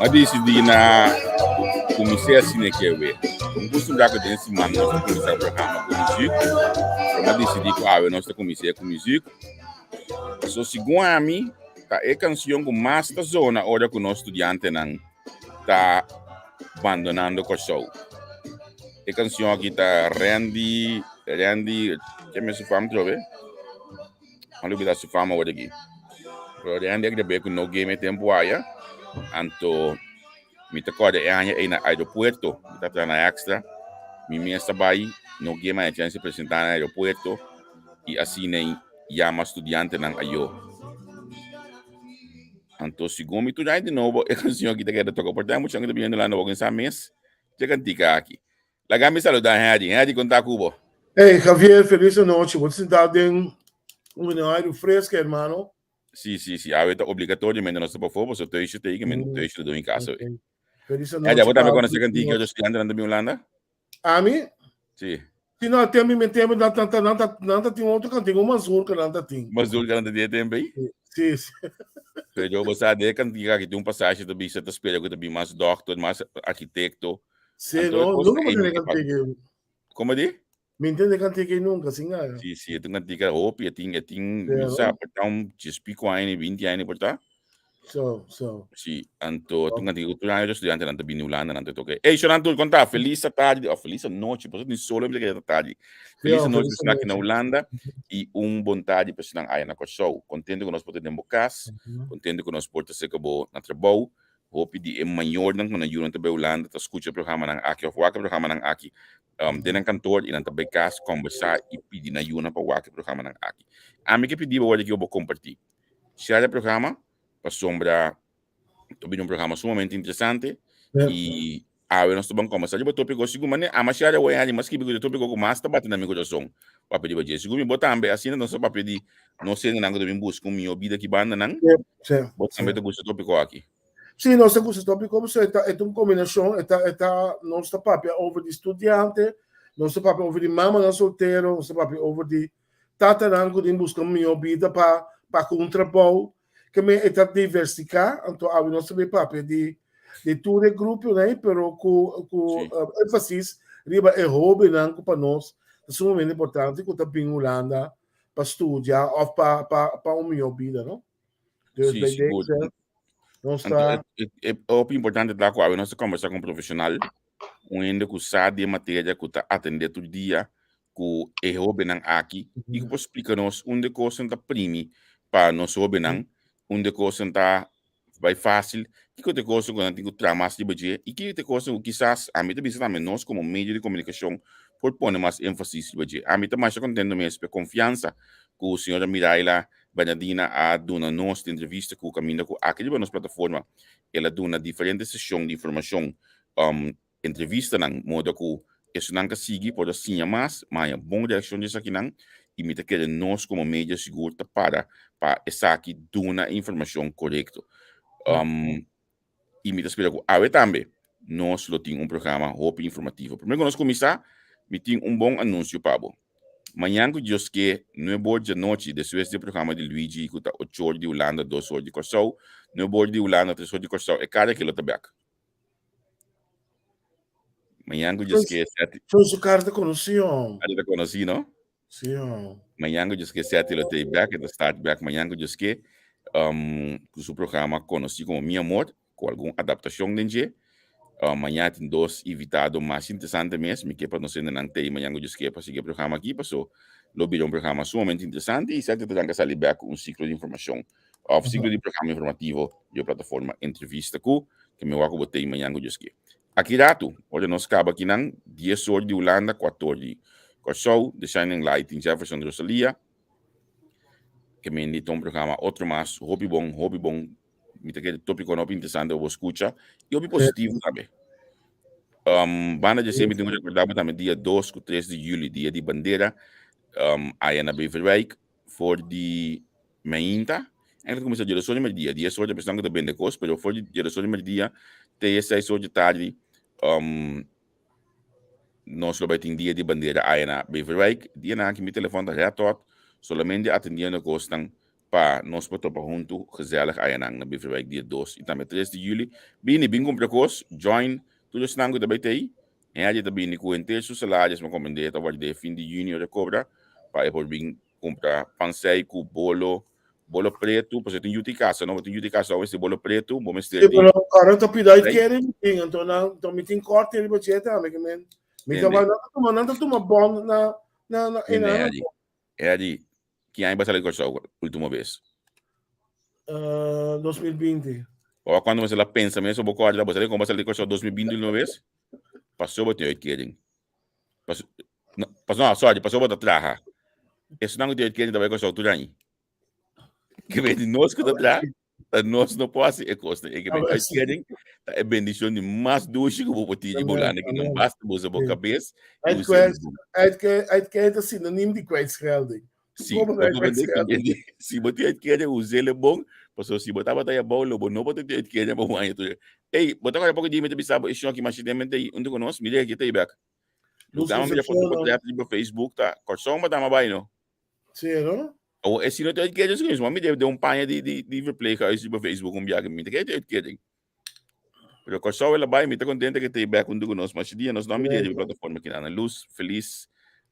A disidí na kuminsá asina ke awe. Un kustumbrá ku den siman nos ta kuminsá programa ku muzik, pero a disidí ku awe nos ta kuminsá ku muzik. So segun ami ta e kanshon ku mas ta zona ora ku nos studiantenan ta bandonando Kòrsou. E kanshon aki ta Randy, Randy, ke mi su fam trobe? A lubida su fama awor aki. Pero Randy a grab'é ku No Game e tempu aya. Anto mi ta kòrda e aña ei na aeropuerto. Mi ta traha na Extra. Mi mes ta bai No Game a e chèns di presentá na aeropuerto i asina ei yama studiantenan ayó. Anto segun mi tur aña di nobo e kanshon aki ta keda toka. Por tanto muchanan ku ta biniendo Hulanda wou sa mes dje kantika aki. Laga mi saluda Henry. Henry, kon ta ku bo? Hey Javier, feliz anochi. Bo ta sinta den un aire fresco, hermano. Si, si, si. Awe ta obligatoriamente nos ta pafó, pasobra thuisje ta ei, men thuisje ta dun casa awe. Feliz anochi. Henry, abo tambe konosé kantika otro studiantenan ta bin Hulanda? Ami? Si. Si no, tempo mi tempo nan ta nan ta nan ta tin otro kantika, un mazurka nan ta tin. Mazurka nan ta tin e tempo ei? Si, si. Pero bo sa den e kantika aki tin un pasashi ta bisa ta spera ku ta bin mas dòkter, mas arkitekto. Sí, no, nunca me tende cantica. Como di? Mi ntende cantica nunca, sin nada. Sí, sí, e cantica hopi, e tin, e tin, mi sa, por ta un djespico aña, 20 aña por ta. So, so. Sí, anto, oh. cantica ku tur aña estudiante nan ta bini Hulanda, nan ta toke. Ey, Shonan tur, konta, feliz tarde, oh, feliz noche, por eso tin solo mi ta keda tarde. Feliz noche, personal aki na Hulanda, y un bon tarde personal aya na Kòrsou. Contento ku nos por ta den bo kas, contento ku nos por ta serka bo na trabou, Hopi di e mayornan ku nan yunan ta bai Hulanda ta skucha e programanan aki òf wak e programanan aki den nan kantor i nan ta bai kas kòmbersá i pidi nan yunan pa wak e programanan aki. Ami ke pidi bo wòrdu ki bo kompartí. Share e programa pasobra ta bini un programa sumamente interesante i awe nos ta ban kòmbersá riba tópiko sigur manera ama share awor Henry mas skibi ku e tópiko ku mas ta bati na mi kurason papia riba dje. Sigur mi bo tambe asina nos ta papia di nos hendenan ku ta bin buska un mihó bida aki bandanan. Bo tambe ta gusta e tópiko aki? Sí, nos ta gusta e tópiko pasobra e ta e ta un kombinashon, e ta e ta nos ta papia over di studiante, nos ta papia over di mamanan soltero, nos ta papia over di tatanan ku tin buska un mihó bida pa pa ku un trabou. Ke men e ta diversiká, anto awe nos ta bin papia di di tur e gruponan ei, pero ku ku énfasis riba e hóbennan ku pa nos ta sumamente importante ku ta bin Hulanda pa studia of pa pa pa un mihó bida, no? Dus sí, bij deze, nos ta... E hopi importante ta ku awe nos ta conversa ku un profesional, un hende ku sa di e materia, ku ta atende tur dia ku e hóbennan aki, i ku por splika nos unda e kosnan ta primi pa nos hóbennan, unda e kosnan ta bai fácil, kiko ta e kosnan ku nan tin ku traha mas riba dje i kiko ta e kosnan ku kisas, ami ta bisa tambe nos komo medio di komunikashon por pone mas énfasis riba dje. Ami ta masha kontento mes pa e konfiansa ku señora Miraila Bernardina a duna nos den entrevista ku kaminda ku aki riba nos plataforma el a duna diferente seshon di informashon Entrevistanan moda ku esunnan ka sigui por a siña mas, ma haña bon reakshon di esakinan i mi ta kere nos komo media sigur ta para pa esaki duna e informashon korekto. I mi ta spera ku awe tambe nos lo tin un programa hopi informativo. Promé ku nos kuminsá, mi tin un bon anunsio pa bo. Mañan ku Dios ke, nuebe or djanochi, despues di e programa di Luigi ku ta ocho or di Hulanda, dos or di Kòrsou, nuebe or di Hulanda, tres or di Kòrsou, e kara ke lo ta bèk. Mañan ku Dios ke seti. Son su cara ta conocí, hom. Cara ta conocí, no? Sí, hom. Mañan ku Dios ke seti lo tei back, e ta start back mañan ku Dios ke. Ku su programa konosí komo Mi Amor, ku algun adaptashon den dje. Mañana tin dos invitado mas interesante mes. Mi ke pa nos hendenan tei mañana ku Dios ke pa sigui e programa aki, paso lo bira un programa sumamente interesante i sèkte ta ranka sali bèk ku un siklo di informashon òf siklo di programa informativo di e plataforma Entrevista ku ke mi wak ku bo tei mañana ku Dios ke. Aki ratu, ora nos kaba akinan, 10 or di Hulanda, 4 or di Kòrsou, The Shining Light tin Jefferson Rosalia, ke mendi ta un programa otro mas hopi bon, hopi bon. Mi ta kere tópikonan hopi interesante pa bo skucha i hopi positivo tambe. Banda di esei mi tin ku rekordá bo tambe dia 2 ku 3 di yüli, dia di bandera, aya na Beverwijk for di mainta. Eigenlijk ta kuminsá 10 or di merdia, 10 or ta personanan ku ta bende kos, pero for di 10 or di merdia te e 6 or di tardi nos lo bai tin dia di bandera aya na Beverwijk. Dianan aki mi telefòn ta red hot, solamente atendiendo kosnan pa nos por topa huntu gezellig ayanan na Beverwijk dia 2 i tambe 3 di juli. Bini, bin kumpra kos, join tur esnan ku ta bai tei. Hende ta bini ku henter su salaris, mi a komprendé ta ward'é fin di juni ora e kobra pa e por bin kumpra pansei ku bolo, bolo pretu, pasobra tin yu tin kasa no, bo tin yu tin kasa awe si bolo pretu bo mester Sí, di pero ora ta pida uitkering mi tin, anto nan, anto mi tin korte riba dje tambe, ke men mi ta Tende. bai, nan ta tuma, nan ta tuma bon na na na Tende, einan. Eddie. Eddie, ki aña bo a sali Kòrsou último bes? 2020. Ora kuando bo a pensa mes bo kòrda bo sali kon bo a sali Kòrsou 2020 último bes? Pasobra bo tin uitkering. Paso, no, paso, no, sorry, pasobra bo ta traha. Esnan ku tin uitkering ta bai Kòrsou tur aña. Ke men di nos ku ta traha, ta nos no por hasi e kosnan. E ke men uitkering ta e bendishon di mas dushi ku bo por tin di bo landa, ke no basta bo usa bo kabes i usa e bo. Uitkering ta sinonim di kwijtschelding. Si, bo comprende? Si bo tin uitkering, us'é bon, pasobra si bo tabata abou lo bo no por tin uitkering pa un aña tur. Ey, bo ta kòrda poko dia mi ta bisa bo e shon aki masha den mente ei huntu ku nos? Mira aki ta ei bèk. Lugá mi mira foto portret riba Facebook ta Kòrsou bo ta ama bai no. Sí, no? Awor e si no ta uitkering su mismo, mi debe den un paña di di di verpleeghuis riba Facebook un biaha, mi ta kere ta uitkering. Pero Kòrsou el a bai, mi ta kontento ke ta ei bèk huntu ku nos. Masha dia nos no a mira riba plataforma kinan. Luz, felis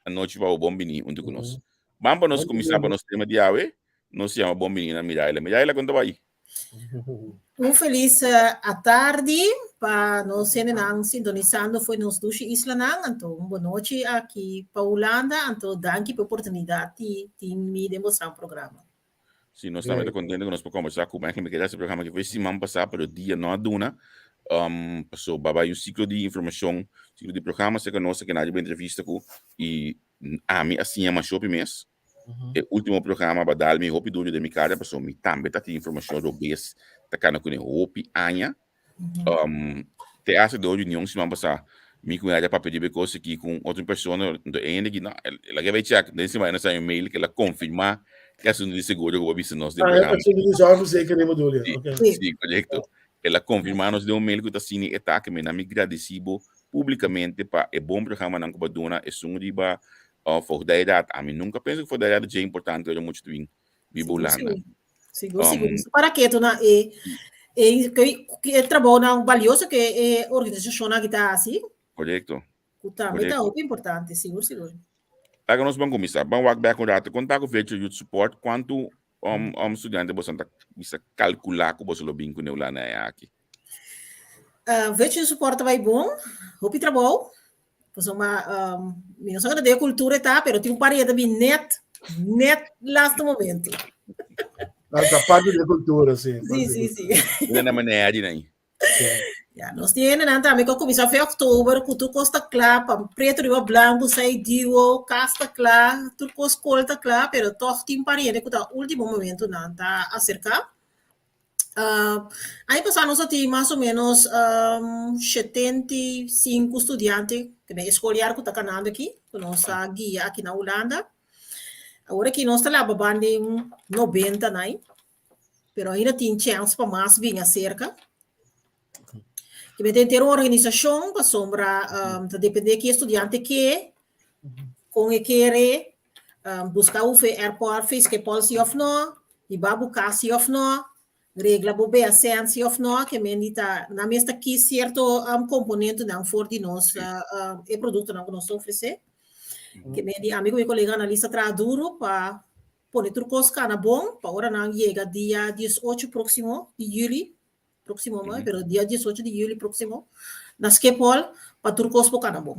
anochi pa bo, bon bini huntu ku nos. Ban pa nos kuminsá pa nos tema di awe, nos yama bon bini na Miraila. Miraila, kon ta bai? Un felis atardi pa nos hendenan sintonisando for nos dushi islanan. Anto un bonochi aki pa Hulanda. Anto danki pa e oportunidat di tin mi den bosan programa. Si, nos tambe ta contento cu nos por conversa cu Michael. Mi keda haci programa aki for siman pasa, pero dia no a duna. Pasobra bai un ciclo di informacion, ciclo di programa cerca nos, a keda riba entrevista cu y ami a siña masha hopi mes. E ultimo programa a dal mi hopi duro den mi cara, pasobra mi tambe ta tin informacion robes ta cana cune hopi aña. Te hace dos reunion siman pasá, mi ku a papia riba e kos aki ku un otro persona, enton e hende aki, no, el a bai check, den siman e nos haña un mail ku el a konfirmá e asuntu di seguro ku bo a bisa nos den Ah, e programa. asuntu di zorgverzekering bedoel je? Sí, Oké. sí, korekto. El a konfirmá nos den un mail ku ta asina e ta, ke mi nan mi gradisí bo públikamente pa e bon programanan ku bo a duna, esun riba voogdijraad. Ami nunka a pensa ku voogdijraad ta dje importante ora mucha ta bin biba Sigur, Hulanda. sigur. Sigur, sigur. Para ketu na e e e trabounan balioso ke e organisashonnan aki ta hasi. Korekto. Ku tambe ta hopi importante, sigur, sigur. Laga nos ban kuminsá. Ban wak bèk un ratu. Kon ta ku Virtual Youth Support? Kuantu um studiante boso ta bisa kalkulá ku boso lo bin ku Neulana e aki? Virtual Youth Support ta bai bon. Hopi trabou. Pasobra um, mi no sa kende cultura ta, pero tin un par ta bin net, net laatste momento. Ah, ta parte de cultura, sí. Sí. Una na manera di nai. Ja, nos tiene nan tambe que comienza fe oktober, ku tur kos ta kla, pa preto riba blanco, sai duo, kas ta kla, tur kos skol ta kla, pero toch tin pariente ku ta último momento nan ta acerca. Aña pasá nos a tin mas o ménos 75 studiante ku den e skoljaar ku ta kanando aki, ku nos a guia aki na Hulanda. Awor aki nos ta laba ban den 90 nai, pero ainda tin chèns pa mas bin aserka. Kimen ta henter un organisashon pasobra ta dependé ki e studiante ke, kon e kere, Buska UV airport fiske pol si of no, hiba bo kas si of no, regla bo BSN si of no, ke men di ta nan mes ta kis sierto komponentenan for di nos e produktonan ku nos ta ofresé. Ke men di ami ku mi kolega analista traha duru pa. pone tur kos kana bon pa ora nan yega dia 18 próksimo di yüli, próksimo mm -hmm. pero dia 18 di yüli próksimo na Schiphol pa tur kos por kana bon.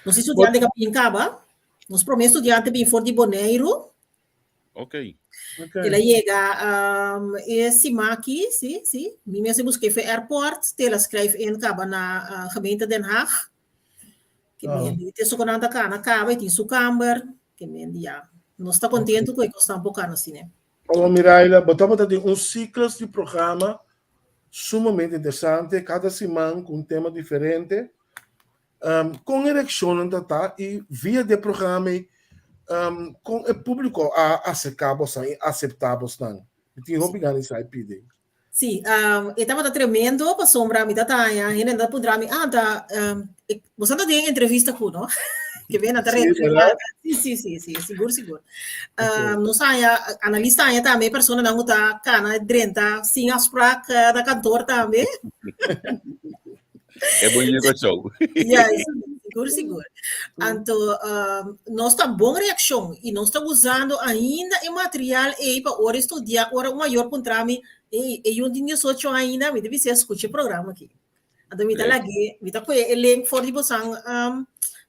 Nos estudiante ka bin kaba, nos promé estudiante bin for di Boneiru. Ok. Okay. El a yega um, e simaki, sí, sí. Mi mes a busk'é for airport, te el a skrijf in kaba na uh, gemeente Den Haag. Ke Ah. men di, te su konan ta kana kaba, e tin su kamber. Ke men di, ja, nos ta kontentu ku e kosnan por kana asina. Awor Miraila, bo tabata den un siklos di programa sumamente interesante, kada siman ku un tema diferente. Um, kon e reakshonnan ta ta i via di e programa ei, um, kon e públiko a aserká bosnan i aseptá bosnan? Mi tin hopi gana di sa e pidi. Sí, um, e tabata tremendo pasobra mi ta taña, hende ta puntra mi, ah, ta, um, e, boso ta den entrevista ku, no? Que ben, ta Sí, re, verdad? Sí, sí, sí, sí, sigur, sigur. Ok. Um, nos haña, analista haña tambe personanan ku ta kana drenta sin afspraak eh, na kantoor tambe. E bon yego show. Ja, sigur, sigur. Anto, um, nos ta bon reaccion y nos ta usando ainda e material ei pa ora estudia, ora un mayor puntra mi, ei, e yun tin 18 ainda, mi ta bisa escucha e programa aki. Anto mi ta Leuk. lag'é, mi ta kohe e link for di bosan um,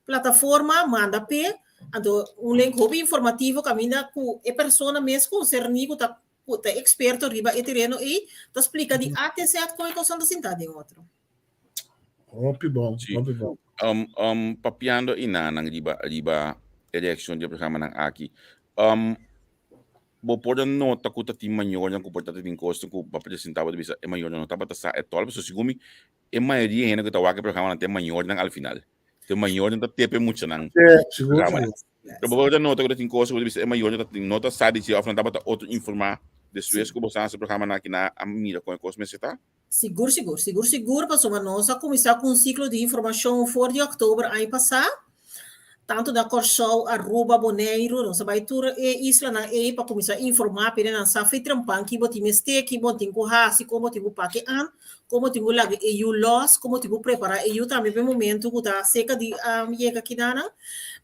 plataforma, manda p'e, anto un link hopi informativo kaminda ku e persona mes konserní ku ta ku ta eksperto riba e tereno ei, ta splika di A te Z kon e kosnan ta sintá den otro. Hopi bon, Sí. hopi bon. Um, um, papiando inanan riba, riba e reaccion di e programanan aki. Um, bo por a nota ku ta tin mayornan ku por ta tin kosnan ku bo a presentá bo ta bisa e mayornan no tabata sa e tòl pasobra segun mi e mayoria hende ku ta wak e programanan ta e mayornan al final. Ta e mayornan ta tepa e muchanan. Sí, sigur, Programa. sigur. Pero bo por a nota ku ta tin kos ku bo ta bisa e mayornan ta tin no ta sa di dje òf nan tabata otro informá despues ku bo sa hasi e programanan aki nan a mira kon e kos mester ta. Sigur, sigur, sigur, sigur, pasobra nos a kuminsá ku un siklo di informashon for di òktober aña pasá, tantu na Kòrsou, Aruba, Boneiru, nos a bai tur e islanan ei pa kuminsá informá p'e nan sa fe trempan ki bo tin mester, ki bo tin ku hasi, kon bo tin ku pake an, kon bo tin ku laga e yu lòs, kon bo tin ku prepará e yu tambe pa e momentu ku ta serka di yega kinanan.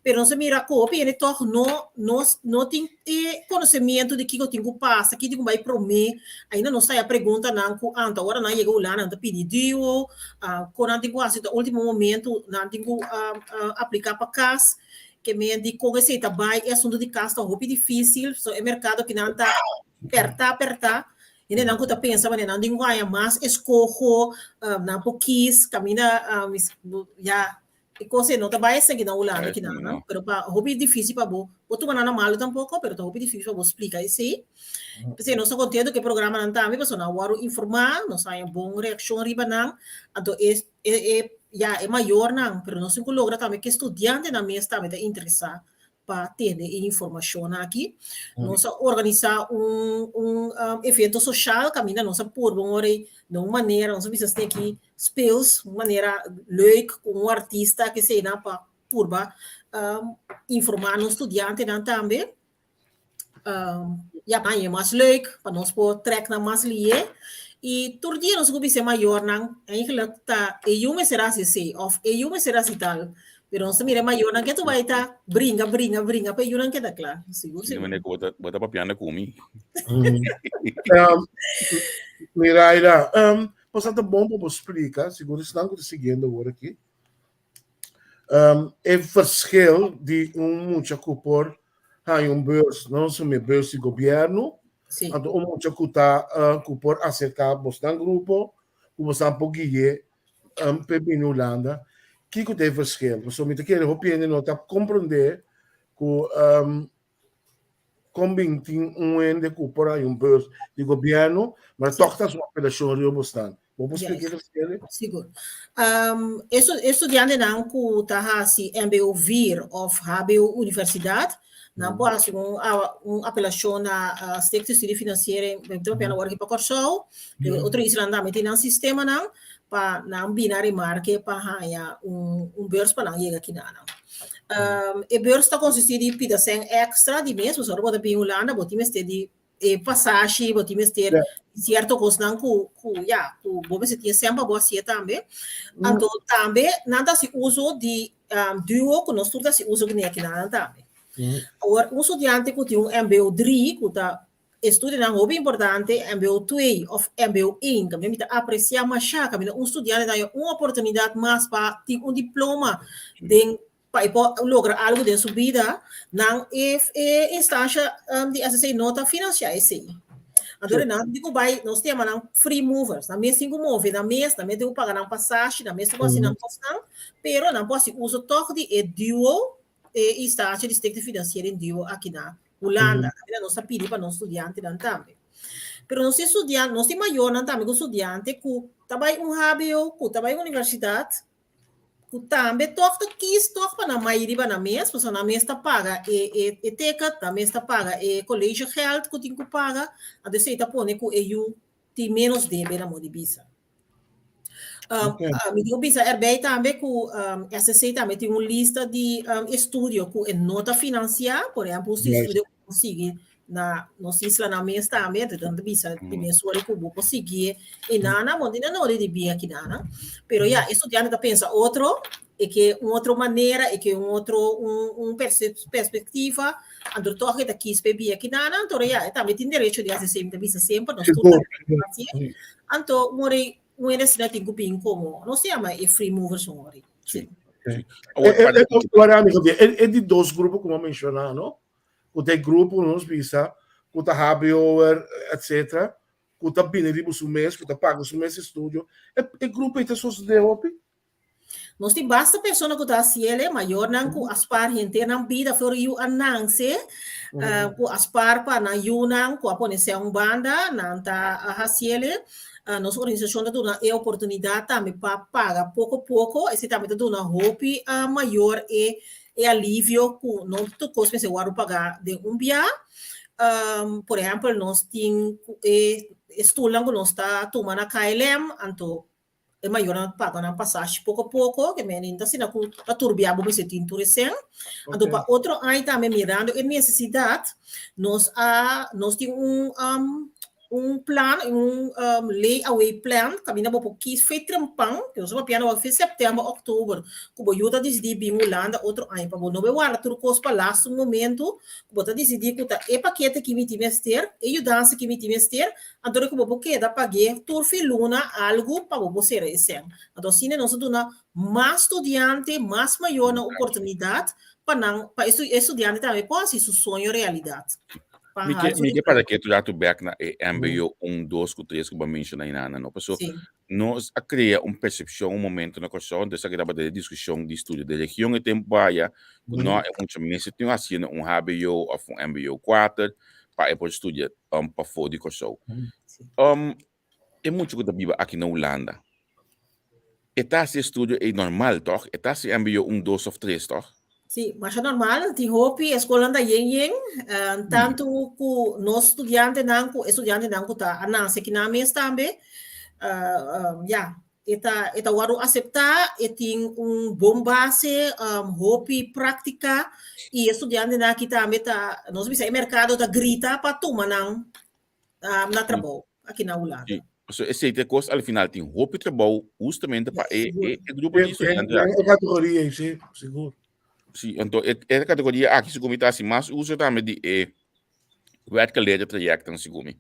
Pero nos a mira ku hopi hende tòg no no no tin e konosemiento di kiko tin ku pasa, kiko tin ku bai promé. Ainda nos ta haya preguntanan ku anto ora nan yega Hulanda nan ta pidi duo, kon nan tin ku hasi ta ultimo momento nan tin ku apliká pa kas. Ke men di kon esei ta bai, e asuntu di kas ta hopi difísil, so e merkado kinan ta pèrtá pèrtá. Hendenan ku ta pensa manera nan tin ku haña mas eskoho, nan por kis kaminda ya E kos ei no ta bai esaki na Hulanda Bai kinan, esaki no. pero pa hopi difícil pa bo, bo tuma nan na malu tampoco, pero ta hopi difícil pa bo splika esei. P'esei nos ta contento ku e programanan tambe, pasobra nan a wòrdu informá, nos a haña bon reakshon riba nan, anto e e e ya e mayornan, pero nos tin ku logra tambe ku e studiantenan mes tambe ta interesá pa tene e informashon aki. Nos a organisá un un evento soshal kaminda nos a purba un ora ei na un manera, nos a bisa esei aki speels, un manera leuk ku un artista ke eseinan pa purba informá nos studiantenan tambe. Ya pa haña mas leuk, pa nos por trèk nan mas lié. I tur dia nos ku bisa e mayornan, eigenlijk ta e yu mester hasi esei òf e yu mester hasi tal. Pero nos ta mira e mayornan ke tur bai ta bringa, bringa, bringa pa e yunan keda kla. Sigur, Sí, sigur. meneer, ku bo ta, bo ta papiando ku mi. Um, Miraida, um, pues ta bon pa bo splika, sigur esnan ku ta siguiendo awor aki, um, e verschil di un mucha ku por haña un beurs, no solamente beurs di gobierno, Sí. anto un mucha ku ta uh, ku por aserká bosnan grupo, ku bosnan por gui'é um, p'e bini Hulanda. Kiko ta e verschil? Pasobra mi ta kere hopi hende no ta komprondé ku um, kon bin tin un hende ku por haña un beurs di gobierno, maar tòg ta su apelashon riba bosnan. Bo por splika e verschil? Sigur. Um, e estudiantenan ku ta hasi MBO 4 òf HBO Universidat, nan por hasi un, un apelashon na uh, Stichting Studiefinanciering, mi ta papia awor aki pa Kòrsou, mm. otro islanan tambe tin nan sistemanan, pa nan bina remarke pa haña un, un beurs pa nan yega kinanan. Um, e beurs ta konsistí di pida sèn èkstra di mes, pasobra bo ta bin Hulanda, bo tin mester di e pasashi, bo tin mester Ja. sierto kosnan ku, ku ya, ku bo mester tin e sèn pa bo hasié tambe. Anto tambe nan ta hasi uso di um, duo ku nos tur ta hasi uso kuné kinanan tambe. Awor, un studiante ku tin un mbo 3, ku ta estudionan hopi importante, mbo 2 òf mbo 1, tambe mi ta apresiá mashá kaminda un studiante ta haña un oportunidat mas pa tin un diploma den pa e por logra algu den su bida, nan e e instansha di SSC no ta finansiá esei. Anto nan tin ku bai, nos ta yama nan free movers, nan mes tin ku move nan mes, nan mes tin ku paga nan pasashi, nan mes tin ku hasi nan kosnan, pero nan por hasi uso tòg di e duo, e instansha di Stichting Financiering Duo aki na Hulanda. Kaminda nos ta pidi pa nos studiantenan tambe. Pero nos tin studiante, nos tin mayornan tambe ku studiante ku ta bai un hbo, ku ta bai universidat, ku tambe tòg ta kis tòg pa nan mai riba nan mes, pasobra nan mes ta paga e e e ticket, nan mes ta paga e collegegeld ku tin ku paga, anto esei ta pone ku e yu tin ménos debe na modo di bisa. Mi tin ku bisa erbij tambe ku SSC tambe tin un lista di estudio ku e no ta finansiá, por ehèmpel un estudio ku bo sigui na nos islanan mes tambe, anto nan ta bisa di mes ora ku bo por sigui e nana, bo no tin nodi di bin aki nana. Pero ya, e studiante ta pensa otro, e ke un otro manera, e ke un otro un un perspektiva, anto tòg e ta kis pa e bin aki nana, anto ya, e tambe tin derecho di hasi esei, mi ta bisa semper, nos tur ta hasi. Anto un ora un hende asina tin ku bin komo, nos ta yama e free movers un ora. Sí. E di dos grupo ku bo a menshoná, no? Ku ta e grupo nos bisa ku ta hbo'er etcetera ku ta bini riba su mes ku ta paga su mes estudio e grupo ei ta sosodé hopi? Nos tin basta persona ku ta hasiel e mayornan ku a spar henter nan bida for yu a nanse ku a spar pa nan yunan ku a pone sea un banda nan ta hasiel e nos organisashon ta duna e oportunidat tambe pa paga poko poko esei tambe ta duna hopi mayor e e alivio ku no tur kos mester wòrdu pagá den un bia. Por ehèmpel nos tin e stulnan ku nos ta tuma na KLM, anto e mayornan ta paga nan pasashi poko poko, ke men ta asina ku ta tur bia bo mester tin tur e sèn. Anto pa otro aña tambe mirando e nesesidat nos a nos tin un un plan, un lay away plan kaminda bo por kis fe trempan, ku nos a papia awor fe sèptèmber, òktober, ku bo yu ta disidí bin Hulanda otro aña pa bo no bai warda tur kos pa lastu momentu, ku bo ta disidí ku ta e pakete ki mi tin mester, e yudansa ki mi tin mester, anto ku bo por keda pag'é tur fin luna algu pa bo por sera e sèn. Anto asina nos a duna mas studiante, mas mayornan oportunidat pa nan, pa e studiante tambe por hasi su soño realidat. Pa Mi ke, mi ke para ke tu rato bek na e MBO 1, 2 ku 3 ku bo a menshoná inana, no? Paso nos a krea un persepshon un momento na Kòrsou, entonces aki tabata e diskushon di studio de region e tempu aya, ku no e mucha mester tin hasiendo un HBO òf un MBO 4 pa e por studia pafó di Kòrsou. E mucha ku ta biba aki na Hulanda, e ta hasi estudio ei normal tòg? E ta hasi mbo un, dos òf tres tòg? Sí, masha normal. Tin hopi e skolnan ta yen yen. Tantu ku nos studiantenan ku e studiantenan ku ta a nase aki nan mes tambe. Ya, e ta e ta wòrdu aseptá, e tin un bon base, hopi práktika i e studiantenan aki tambe ta, nos bisa e merkado ta grita pa tuma nan na trabou aki na Hulanda. Sí. So esei ta e kos al final tin hopi trabou hustamente pa e e e grupo di estudiante aki. E kategoria ei, sí, sigur. Sí, anto e e kategoria aki segun mi ta hasi mas uso tambe di e werkgeleerde trajecten segun mi.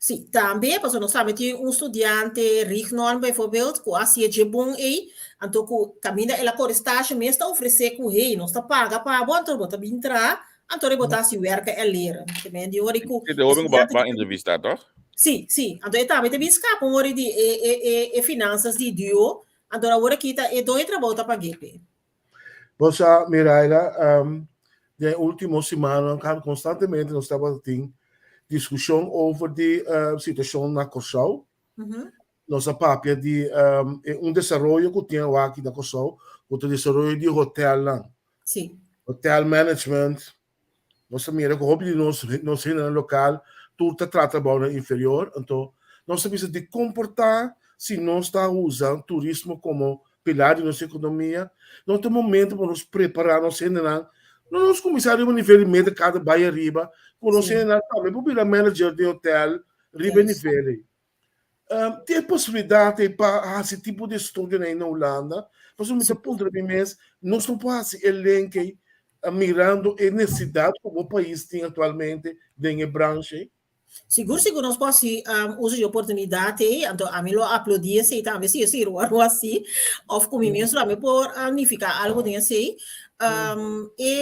Sí, tambe, pasobra nos tambe tin un studiante Rignorm bijvoorbeeld ku a hasi e dje bon ei, anto ku kaminda el a kore stage mes ta ofresé ku hey, nos ta paga pa bo, anto bo ta bin traha Anto riba ta hasi werka e leren. Te men di ori ku. Te hoben ku ba entrevista toch? Sí, sí. Anto e tambe te bin skapa un ori di e e e e finanzas di duo. Anto awor aki ta e doño trabou ta pag'é p'e. Bo sa, Miraila, den e ultimo simannan konstantemente nos tabata tin diskushon over di situashon na Kòrsou. Nos a papia di e un desaroyo ku tin awaki na Kòrsou, ku ta desaroyo di hotelnan. Sí. Hotel management. Nos a mira ku hopi di nos nos hendenan lokal tur ta traha trabounan inferior. Anto nos ta bisa di komportá si nos ta usa turismo komo pilar di nos ekonomia. No ta momento pa nos prepará nos hendenan. No nos kuminsá riba nivel di meta kada bai ariba, ku nos hendenan tambe por bira manager di hotel riba e nivel ei. Tin e posibilidat ei pa hasi tipo di estudionan ei na Hulanda? Pasobra mi ta puntra mi mes, nos no por hasi e link ei. mirando e nesesidat ku bo pais tin aktualmente den e branche? Sigur sigur nos por hasi uso di oportunidat ei, anto ami lo aplaudí esei tambe si esei wòrdu hasi, òf ku mi mes tambe por nifiká algu den esei. E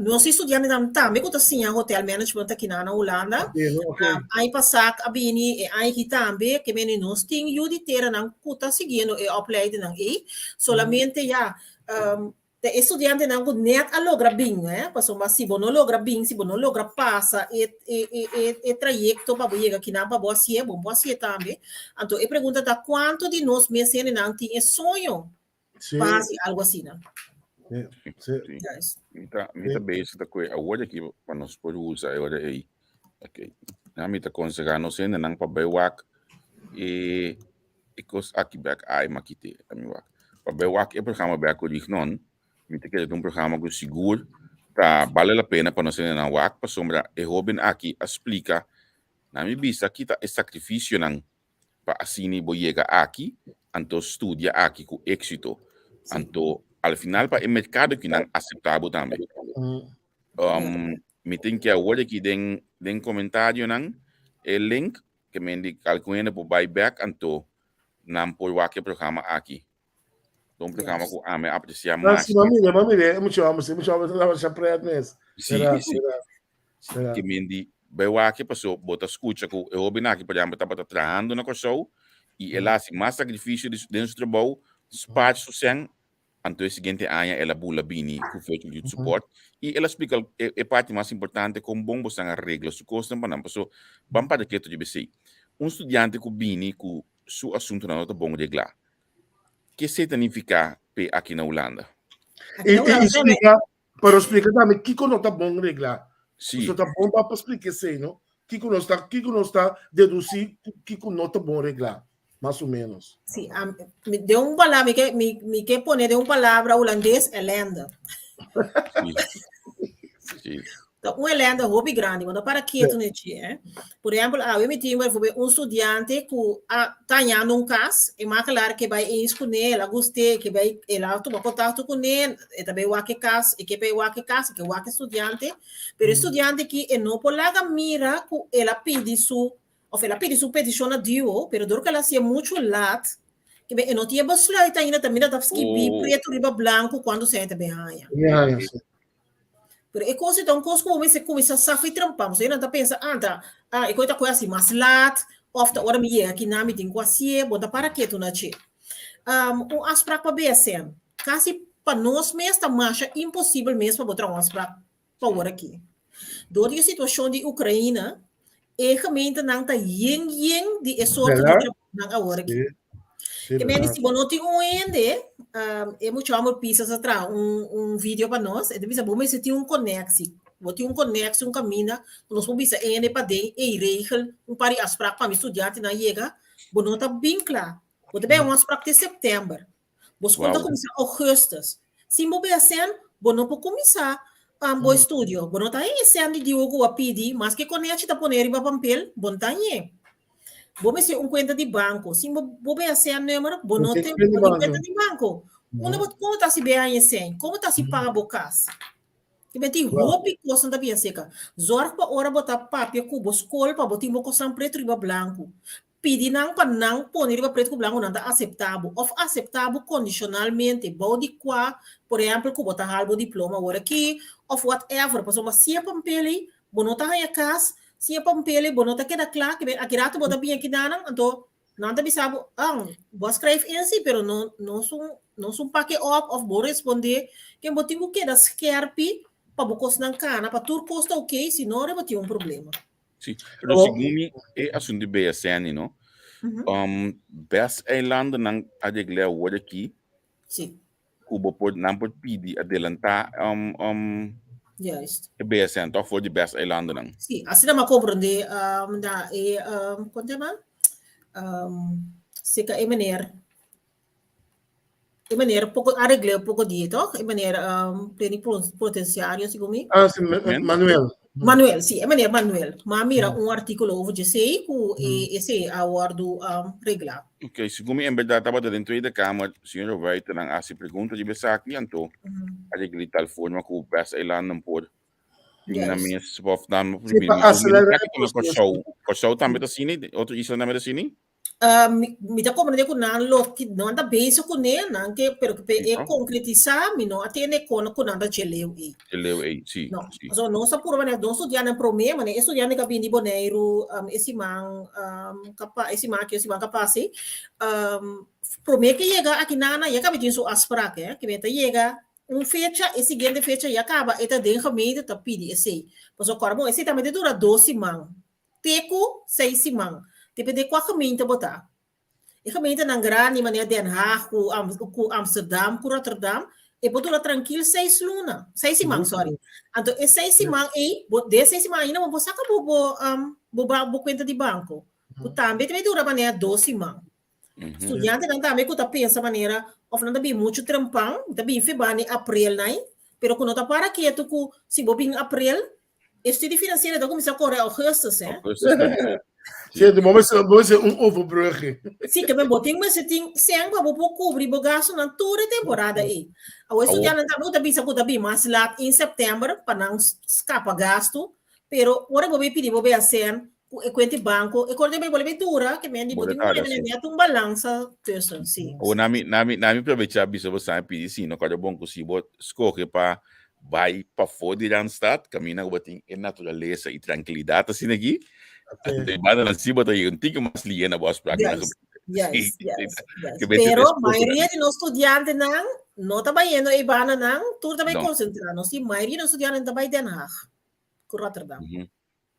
nos estudiantenan tambe ku ta siña hotel management akinan na Hulanda, aña pasá a bini e aña aki tambe, ke mende nos tin yu di teranan ku ta siguiendo e opleidennan ei, solamente ya Ta e studiantenan ku nèt a logra bin, eh, pasobra si bo no logra bin, si bo no logra pasa e e e e e trayekto pa bo yega kinan pa bo hasié, bo no por hasié tambe. Anto e pregunta ta kuantu di nos mes hendenan tin e soño Sí. pa hasi algu asina? Sí, sí. Sí. Juist. Mi ta, mi ta bezig ta koe awor aki pa nos por usa e ora ei. Ok. Na mi ta konsehá nos hendenan pa bai wak e E kos aki bek ai ma kite ami wak. Pa bai wak e programa bek ku Rignon, mi ta kere ta un programa ku sigur ta bale la pena pa nos hende nan wak pasobra e hoben aki a splika na mi bista kita e sakrifisionan pa asini bo yega aki anto studia aki ku éksito. Anto al final pa e merkado ki nan aseptá bo tambe. Mi tin ke awor aki den den komentarionan e link Ke men di algun hende por bai bek anto nan por wak e programa aki. Ta un programa ku ami a apresiá Ah, mas. si, m'a mira, m'a mira, e mucha hòmber, si, e mucha hòmber ta tabata pret mes. Si, Bèrdat, si. bèrdat, bèrdat. Ke men di bai wak e paso bo ta skucha ku e hóben aki por ehèmpel tabata trahando na Kòrsou i el a hasi mas sakrifisio di den su trabou, spaar su sèn Anto e siguiente aña el a bula bini ku Virtual Youth Support i el a splika e e parti mas importante kon bon bosan a regla su kosnan pa nan. Paso ban para ketu riba esei. Un studiante ku bini ku su asuntunan no ta bon reglá, ke esei ta nifiká p'e aki na Hulanda? I i splika, pero splika tambe kiko no ta bon reglá. Sí. Paso ta bon pa splika esei, no? Kiko nos ta kiko nos ta dedusí kiko no ta bon reglá. Mas o menos. Sí, um, de un palabra, mi ke, mi, mi ke pone de un palabra holandés, ellende. Sí. Sí. Ta un ellende hopi grandi, want para ketu ne chi, eh. Por ejemplo, awe mi tin bijvoorbeeld un studiante ku a ta hañando un kas, e makelaar ke bai eens kuné, el a gust'é, ke bai, el a tuma kontakto kuné, e ta bai wak e kas, e ke bai wak e kas, e ke wak e studiante, pero e studiante ki e no por laga mira ku el a pidi su Of el a pidi su petishon na Duo, pero dor ku el a hasié muchu lat, ke e no tin e besluit ainda, ta mira ta skibí Oh. pretu riba blanku kuantu sèn e ta bin haña. Bin haña, sí. Pero e kos ei ta un kos ku bo mester kuminsá sa fi trampa. Pasobra nan ta pensa, ah, ta, ah, e kos ta kohe hasi mas lat, òf ta ora mi yega akinan mi tin ku hasié, bo ta para ketu na dje. Um, un afsprak pa BSN, kasi pa nos mes ta masha imposibel mes pa bo traha un afsprak pa awor aki. Dor di e situashon di Ukraina, e gemeentenan ta yen yen di e sorto di trabounan awor aki. Ke men di si bo no tin un hende, e mucha hòmber Pisas a traha un un video pa nos, e ta bisa bo mester tin un konèksi. Bo tin un konèksi, un kaminda ku nos por bisa e hende paden, ey regel un par di afsprak pa mi studiantenan yega, bo no ta bin kla. Bo ta bay un afsprak te sèptèmber. Bo skol ta kuminsá ougùstùs. Sin bo BSN, bo no por kuminsá bo estudio. Bo no ta haña e sèn di Dios ku bo a pidi, maske konechi ta pone riba pampel, bo no ta hañ'é. Bo mester un kuenta di banko. Sin bo bo BSN number, bo no tin kuenta di banko. Unda bo, kon bo ta hasi bay haña e sèn? Kon bo ta hasi paga bo kas? Te tin hopi kosnan ta bien seka. Zòrg pa ora bo ta papia ku bo skol pa bo tin bo kosnan pretu riba blanku. Pidi nan pa nan pone riba pret ku blanku nan ta aseptá bo òf aseptá bo kondishonalmente bou di kua, por ehèmpel ku bo ta hal bo diploma awor aki òf whatever, pasobra si e pampel ei bo no ta haña kas, si e pampel ei bo no ta keda kla, ke aki rato bo ta bini aki nan anto nan ta bisa bo, ah, bo a skrijf in si pero no no sun no sun pake op òf bo respondé, ken bo tin ku keda skèrpi pa bo kosnan kana pa tur kos ta oké, si no bo tin un problema. Sí, pero oh. Segun mi, e asunto di BSN, no? Best eilandennan a reglé awor aki. Sí. Ku bo por, nan por pidi adelantá Juist. e BSN, toch? Voor di best eilandennan. Sí, asina m'a comprendé na e, kon te llama? Seka e meneer, e meneer poko a reglé poko die, toch? E meneer plenipotenciario, segun mi. Ah, sí, Manuel. Manuel, sí, e meneer Manuel. Ma mira un artículo over dje ku e esei a wòrdu reglá. Ok, segun mi en berdad tabata den Tweede Kamer, señor Ruiter nan hasi pregunta riba esaki, anto a regla di tal forma ku West-eilanden por tin nan mes of nan Sí, pa aselerá e proseso. Kòrsou, Kòrsou tambe ta asina, otro islanan tambe ta asina? Mi ta comprende ku nan lo nan ta bezig kuné, nan ke pero pe e konkretisá mi no a tende kon ku nan ta dje leu ei. Dje leu ei, si. No, pasobra nos ta purba manera nos studiantenan promé, manera e studiante ku a bini di Boneiru e siman e siman aki o siman ku a pasa ei, promé ku e yega aki nan ya kaba tin su afsprak, ke ta yega un fecha, e siguiente fecha ya kaba e ta den gemeente ta pidi esei. Pasobra kòrda bon esei tambe ta dura dos siman. Te ku seis siman. Depende kua gemeente bo ta. E gemeentenan grandi manera Den Haag ku ku Amsterdam ku Rotterdam e por dura trankil seis luna, seis siman sorry. Anto e seis siman ei bo den seis siman ainda bo por saka bo bo bo bo kuenta di banko. Ku tambe ta bay dura manera dos siman. Studiantenan tambe ku ta pensa manera òf nan ta bin muchu trempan, ta bin febani aprel nai, pero ku no ta para ketu ku si bo bin aprel E studie financiero ta kuminsá kore augustus, hè? Augustus ta. Sí, de momento bo mester un overbrugge. Sí, ke men bo tin mester tin sèn pa bo por kubri bo gastunan tur e temporada ei. Awor e studiantenan tambe ku ta bisa ku ta bin mas lat in sèptèmber pa nan skapa gastu, pero ora bo bin pidi bo bea sèn ku e kuenta di banko, e kor den bo lo bin dura, ke men di bo tin ku pone nèt un balansa tussen, sí. Awor nami nami nami probechá bisa bo sa pidi si no kòrda bon ku si bo skohe pa Bai pafó di Randstad, kaminda ku bo tin e naturalesa i trankilidat asina aki. Anto e banda nan si bo ta yega un tiki mas lié na bo afsprak na Juist, juist, juist, juist. Pero mayoria di nos studiantenan no ta bayendo e bandanan, tur ta bai konsentrá. Nos tin mayoria di nos studiantenan ta bai Den Haag ku Rotterdam.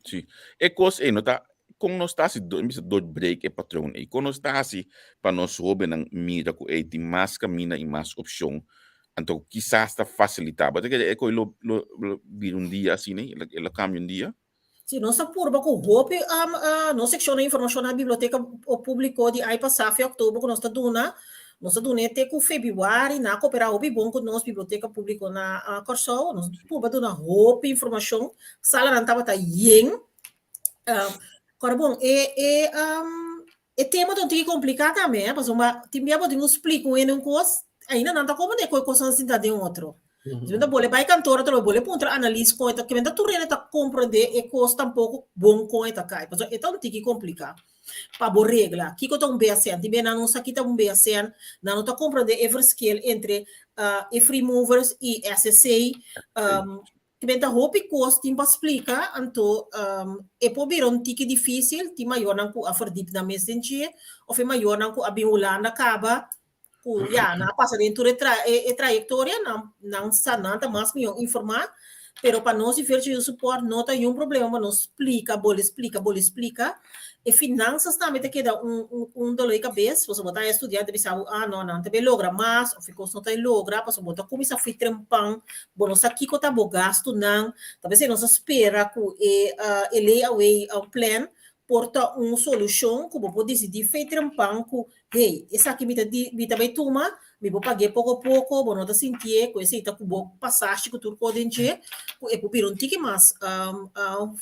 Sí. E kos ei no ta, kon nos ta hasi, mi bisa doorbreek e patroon ei? Kon nos ta hasi pa nos hóbennan mira ku ei tin mas kaminda i mas opshon? Anto kisas ta fasilitá. Bo ta kere e kos lo lo lo bira un dia asina ei? E lo kambia un dia? Sí, nos ta purba ku hopi nos sekshon di informashon na biblioteka públiko di ai pasá fe òktober ku nos ta duna, nos ta dun'é te ku febrüari, nan a koperá hopi bon ku nos biblioteka públiko na Kòrsou, nos purba duna hopi informashon Salanan tabata yen. Kòrda bon, e e e tema ta un tiki kompliká tambe, eh, pasobra tin bia bo tin ku splika un hende un kos, ainda nan ta komprendé ku e kosnan sinta den otro. Si bo ta bole bai kantor atrobe, bole puntra Annelies kon e ta, kimente tur hende ta komprendé e kos tampoko bon kon e ta kai, pasobra e ta un tiki kompliká pa bo regla. Kiko ta un BSN? Tin bia nan no sa ki ta un BSN, nan no ta komprendé e verschil entre e free movers i SSC. Kiben ta hopi kos tin pa splika, anto e por bira un tiki difísil, tin mayornan ku a verdiep nan mes den dje, òf e mayornan ku a bin Hulanda kaba, ku ya, nan a pasa den tur e e trayektoria, nan nan sa nan ta mas mihó informá, pero pa nos di Virtual Youth Support no ta niun problema pa nos splika, bole splika, bole splika. E finansas tambe ta keda un un un dolor di kabes, pasobra bo ta haña studiante bisa bo, ah no, nan ta bay logra mas, òf e kos no ta logra, pasobra bo ta kuminsá fui trempan, bo no sa kiko ta bo gastunan, ta p'esei nos a spera ku e e layaway plan por ta un solushon ku bo por disidí fei trempan ku, hey, esaki mi ta di mi ta bay tuma, mi por pag'é poko poko, bo no ta sintié ku esei ta ku bo pasashi ku tur kos den dje, ku e por bira un tiki mas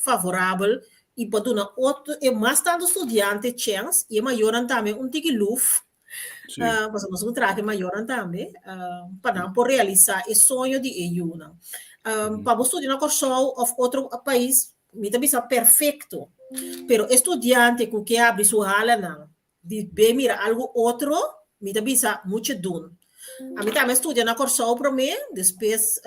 favorabel i pa duna otro e mas tantu studiante chèns i e mayornan tambe un tiki luf, Sí. pasobra nos un traha ku e mayornan tambe, pa nan por realisá e soño di e yunan. Pa bo studia na Kòrsou òf otro pais, mi ta bisa perfekto, pero e studiante ku ke habri su halanan di be mira algu otro, mi ta bisa mucho dun. Ami tambe a studia na Kòrsou promé, despues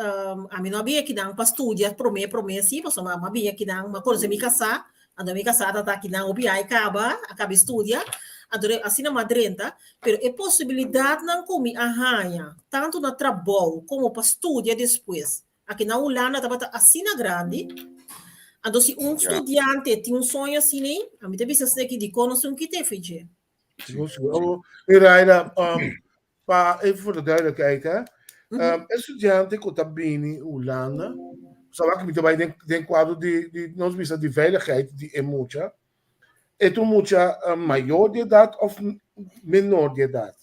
ami no a bin akinan pa studia promé promé si, pasobra mi a bin akinan, mi a konosé mi kasá, anto mi kasá tabata akinan hopi ai kaba, a kaba di studia, anto asina mi a drenta, pero e posibilidatnan ku mi a haña, tantu na trabou komo pa studia despues, Aki na Hulanda tabata asina grandi. Anto si un studiante tin un soño asina ei, ami ta bisa asina aki dikon nos tin un kite for dje. Sigur, sigur. Oh, Iraida, pa even voor de duidelijkheid, hè. E studiante ku ta bini Hulanda, sa wak mi ta bai den den kuadro di di nos bisa di veiligheid di e mucha. E ta un mucha mayor di edat òf menor di edat?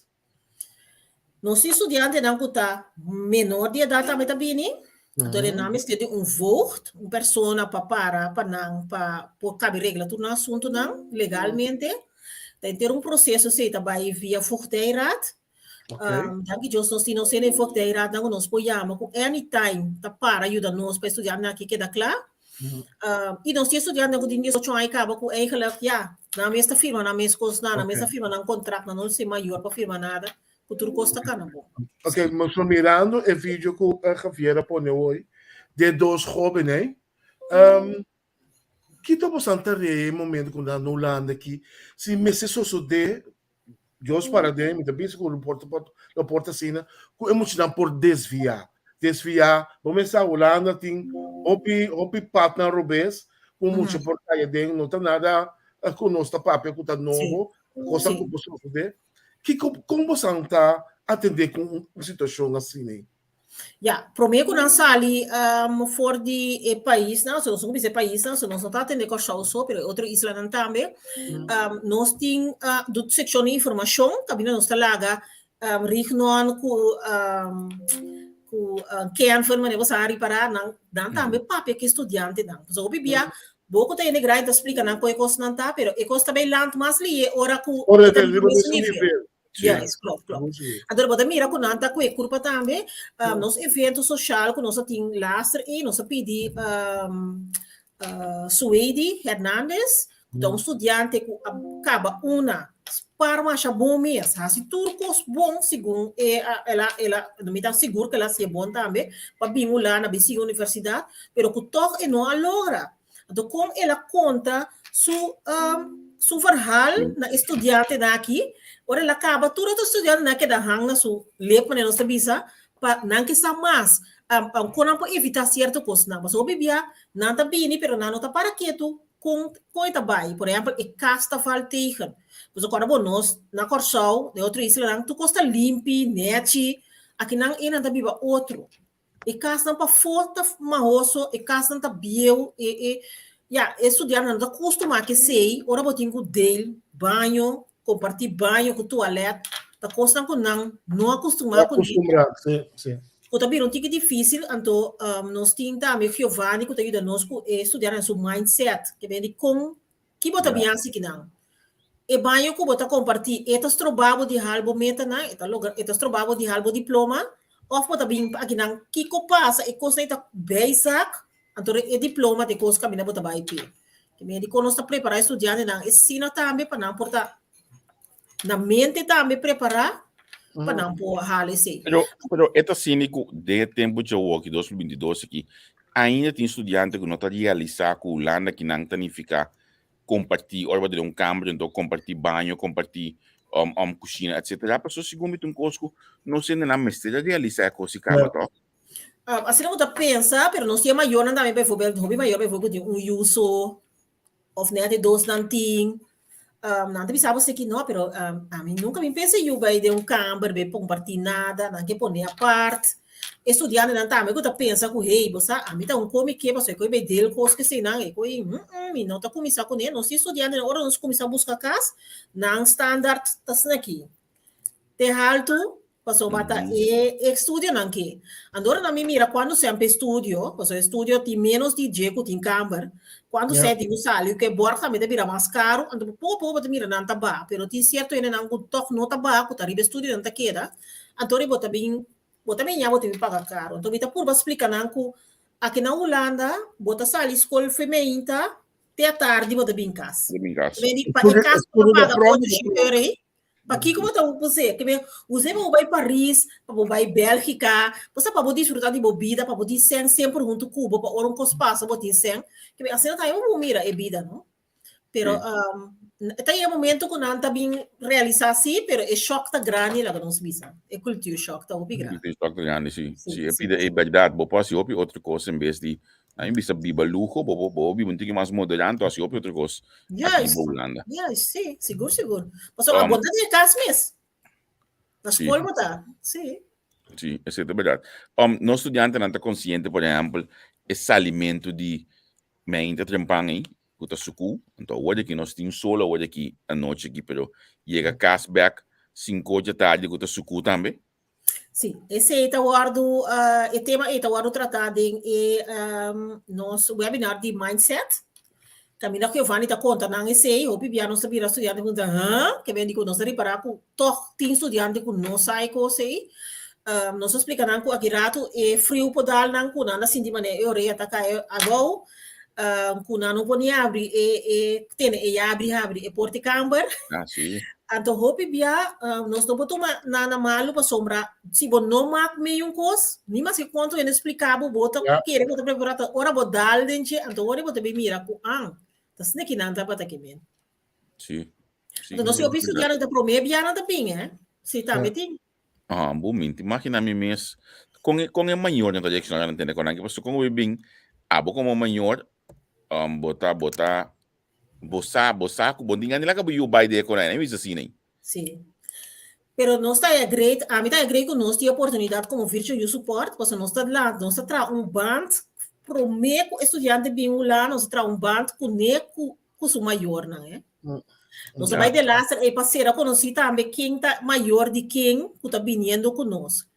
Nos tin studiantenan ku ta menor di edat tambe ta bini. Anto nan mester di un voogd, un persona pa para pa nan pa por kabe regla tur nan asuntunan legalmente. Ta henter un proseso esei ta bai via voogdijraad. Danki Dios nos tin nos hende den voogdijraad nan ku nos por yama ku anytime ta para yuda nos pa e studiantenan aki keda kla. I nos tin studiantenan ku tin 18 aña kaba ku eigenlijk ya nan mes ta firma nan mes kosnan, nan mes ta firma nan kontrakt, nan no mester mayor pa firma nada. Ku tur kos ta kana bon. Ok, nos ta mirando e video ku Javier a pone hoy de dos hóbennan. Um, kito bosan ta rei e momento ku nan na Hulanda aki? Si mester sosodé, Dios para den, mi ta bisa ku lo por lo por ta asina, ku e muchanan por desviá. Desviá, bo mes sa Hulanda tin hopi hopi patnan robes ku mucha por kai aden, no ta nada ku nos ta papia ku ta nobo, kosnan ku por sosodé. Kiko, kon bosan ta atendé ku un situashon asina? Ya, promé ku nan sali um, for di e paisnan, so nos no bisa e paisnan, so nos no ta atendé Kòrsou so, pero e otro islanan tambe. Um, nos tin uh, du sekshon di informashon, kaminda nos ta laga um, Rignon ku um, ku uh, Kenvin, manera bo sa ripará, nan, nan tambe papia ku e studiantenan. Pasobra hopi bia Bo ku ta hende grandi ta splika nan kon e kosnan ta, pero e kos ta bay land mas lihe ora ku Ora e ta ta riba riba mesun mesun nivel. nivel. Sí. Juist, klopt, klopt. Anto bo ta mira ku nan ta ku e kurpa tambe. Nos evento soshal ku nos a tin laster ei, nos a pidi um, Sueidi Hernandez, ku ta un studiante ku a kaba una spar masha bon mes, hasi tur kos bon segun e el a el a mi ta sigur ku el a hasié bon tambe pa bin Hulanda bin sigui universidat, pero ku tòg e no a logra. Anto kon el a konta su su verhaal na e studiantenan aki, ora el a kaba tur otro studiantenan a keda hang na su lep manera nos ta bisa pa nan ke sa mas kon nan por evitá sierto kosnan. Pasobra hopi bia nan ta bini pero nan no ta para ketu Kon kon e ta bai? Por ehèmpel, e kas ta val tegen. Pasobra kòrda bo, nos na Kòrsou, den otro islanan, tur kos ta limpi, nèchi. Akinan einan ta biba otro. E kasnan pafó ta mahoso, e kasnan ta bieu, e e ya, e studiantenan no ta kustumá ku esei. Ora bo tin ku deel baño, kompartí baño ku tualèt, ta kosnan ku nan no a kustumá kuné. Akustumbrá, sí, sí. Ku ta bira un tiki difísil, anto nos tin tambe Giovanni ku ta yuda nos ku e studiantenan su mindset, ke bini di kon, ki bo ta bin hasi kinan. E baño ku bo ta kompartí, e ta stroba bo di hal bo metanan, e ta logra, e ta stroba bo di hal bo diploma, òf bo ta bin akinan, kiko pasa, e kosnan ei ta bijzaak, anto e diploma ta e kos kaminda bo ta bai p'e. Ke bini di kon nos ta prepará e studiantenan asina tambe pa nan por ta na mente tambe prepará pa nan por hala esei. Pero, pero e ta asina ku den e tempu djawo aki, 2022 aki, ainda tin studiante ku no ta realisá ku Hulanda kinan ta nifiká kompartí ora bo ta den un kamber anto kompartí baño, kompartí um, um, kushina, etcetera. Pasobra segun mi ta un kos ku nos hendenan mester a realisá e kos i kaba tòg. Asina bo ta pensa, pero nos tin e mayornan tambe, bijvoorbeeld, hopi mayor bijvoorbeeld ku tin un yu so, of net e dosnan tin, nan ta bisa bo esaki no, pero ami nunca mi pensa yu bai den un kamber bai comparti nada, nan ke pone apart. E studiantenan tambe ku ta pensa ku hey, bo sa ami ta un komi ke pasobra e koe bai deel kos ku eseinan, e koe mi no ta kuminsá kuné. Nos tin studiantenan ora nos kuminsá buska kas, nan standaard ta asina aki. Te haltu pasobra ta e estudionan ke. Anto ora nan mi mira kuantu sèn pa estudio, pasobra estudio tin ménos di dje ku tin kamber, kuantu sèn tin ku sali ku e bòrg tambe ta bira mas karu, anto poko poko bo ta mira nan ta baha, pero tin sierto hendenan ku tòg no ta baha ku ta riba estudio nan ta keda, anto ora bo ta bin bo ta bin ya bo tin bin paga karu. Anto mi ta purba splika nan ku aki na Hulanda bo ta sali skol femeinta te atardi bo ta bin kas. Bo ta bin kas. Pa e kas bo ta paga ocho euro ei. Pakiko bo ta puse? Ke men use pa bo bai Paris, pa bo bai Bélgica, bo sa pa bo disfruta di bo bida, pa bo tin sen semper huntu ku bo, pa ora un kos pasa bo tin sen. Ke men asina tambe bo mira e bida, no? Pero ta yega momento ku nan ta bin realisa si, pero e shock ta grandi laga nos bisa. E culture shock ta hopi grandi. Culture shock ta grandi, si. Si, e bida e bèrdat. Bo por hasi hopi otro kos en bes di A mi bisa biba luho, bo bo biba un tiki mas moderá, anto hasi hopi otro kos aki Juist, bo Hulanda. juist, sí, sigur, sigur. Pasobra abo ta den e kas mes. Na Sí. skol bo ta, sí. Sí, esei ta bèrdat. Nos studiantenan ta konsiente, por ehèmpel, e salimentu di meinta trempan ei, ku ta sukú, anto awor aki nos tin sol awor aki anochi aki, pero yega kas bèk sink'or djatardi ku ta sukú tambe. Sí, esei ta wòrdu, e tema ei ta wòrdu tratá den e nos webinar di mindset. Kaminda Giovanni ta konta nan esei, hopi bia nos ta bira studiante ku ta, huh? Ke ben di ku nos ta ripará ku tòg tin studiante ku no sa e kos ei. Nos ta splika nan ku aki ratu e friu por dal nan ku nan ta sinti manera e orea ta kai abou, ku nan no por ni abri e e tene e yabri habri e porta di kamber. Ah, sí. Anto hopi bia nos no por tuma nada malu pasobra si bo no mak meyu un kos, ni maske kuantu hende splika bo, bo ta kere bo ta prepara ta ora bo dal den dje, anto ora bo ta bin mira ku an, ta asina ki nan tabata ke men. Sí. Sí. Anto nos hopi studiantenan ta prome bia nan ta bin, eh. Sí, tambe tin. Ah, bo minti. Imagina mi mes kon e kon e mayornan ta reacciona nan tende kon nan ke pasobra kon bo bin abo komo mayor um, bo ta bo ta Bo sa, bo sa ku bo tin gana di laga bo yu bai den e konai, nan bisa asina. Sí. Pero nos ta agree, ami ta agree ku nos tin oportunidat komo Virtual Youth Support, pasobra nos ta la, nos ta traha un band promé ku e studiante bin Hulanda, nos ta traha un band kuné ku ku su mayornan, eh. Nos ta bai delaster ei pa sera konosí tambe ken ta mayor di ken ku ta biniendo ku nos.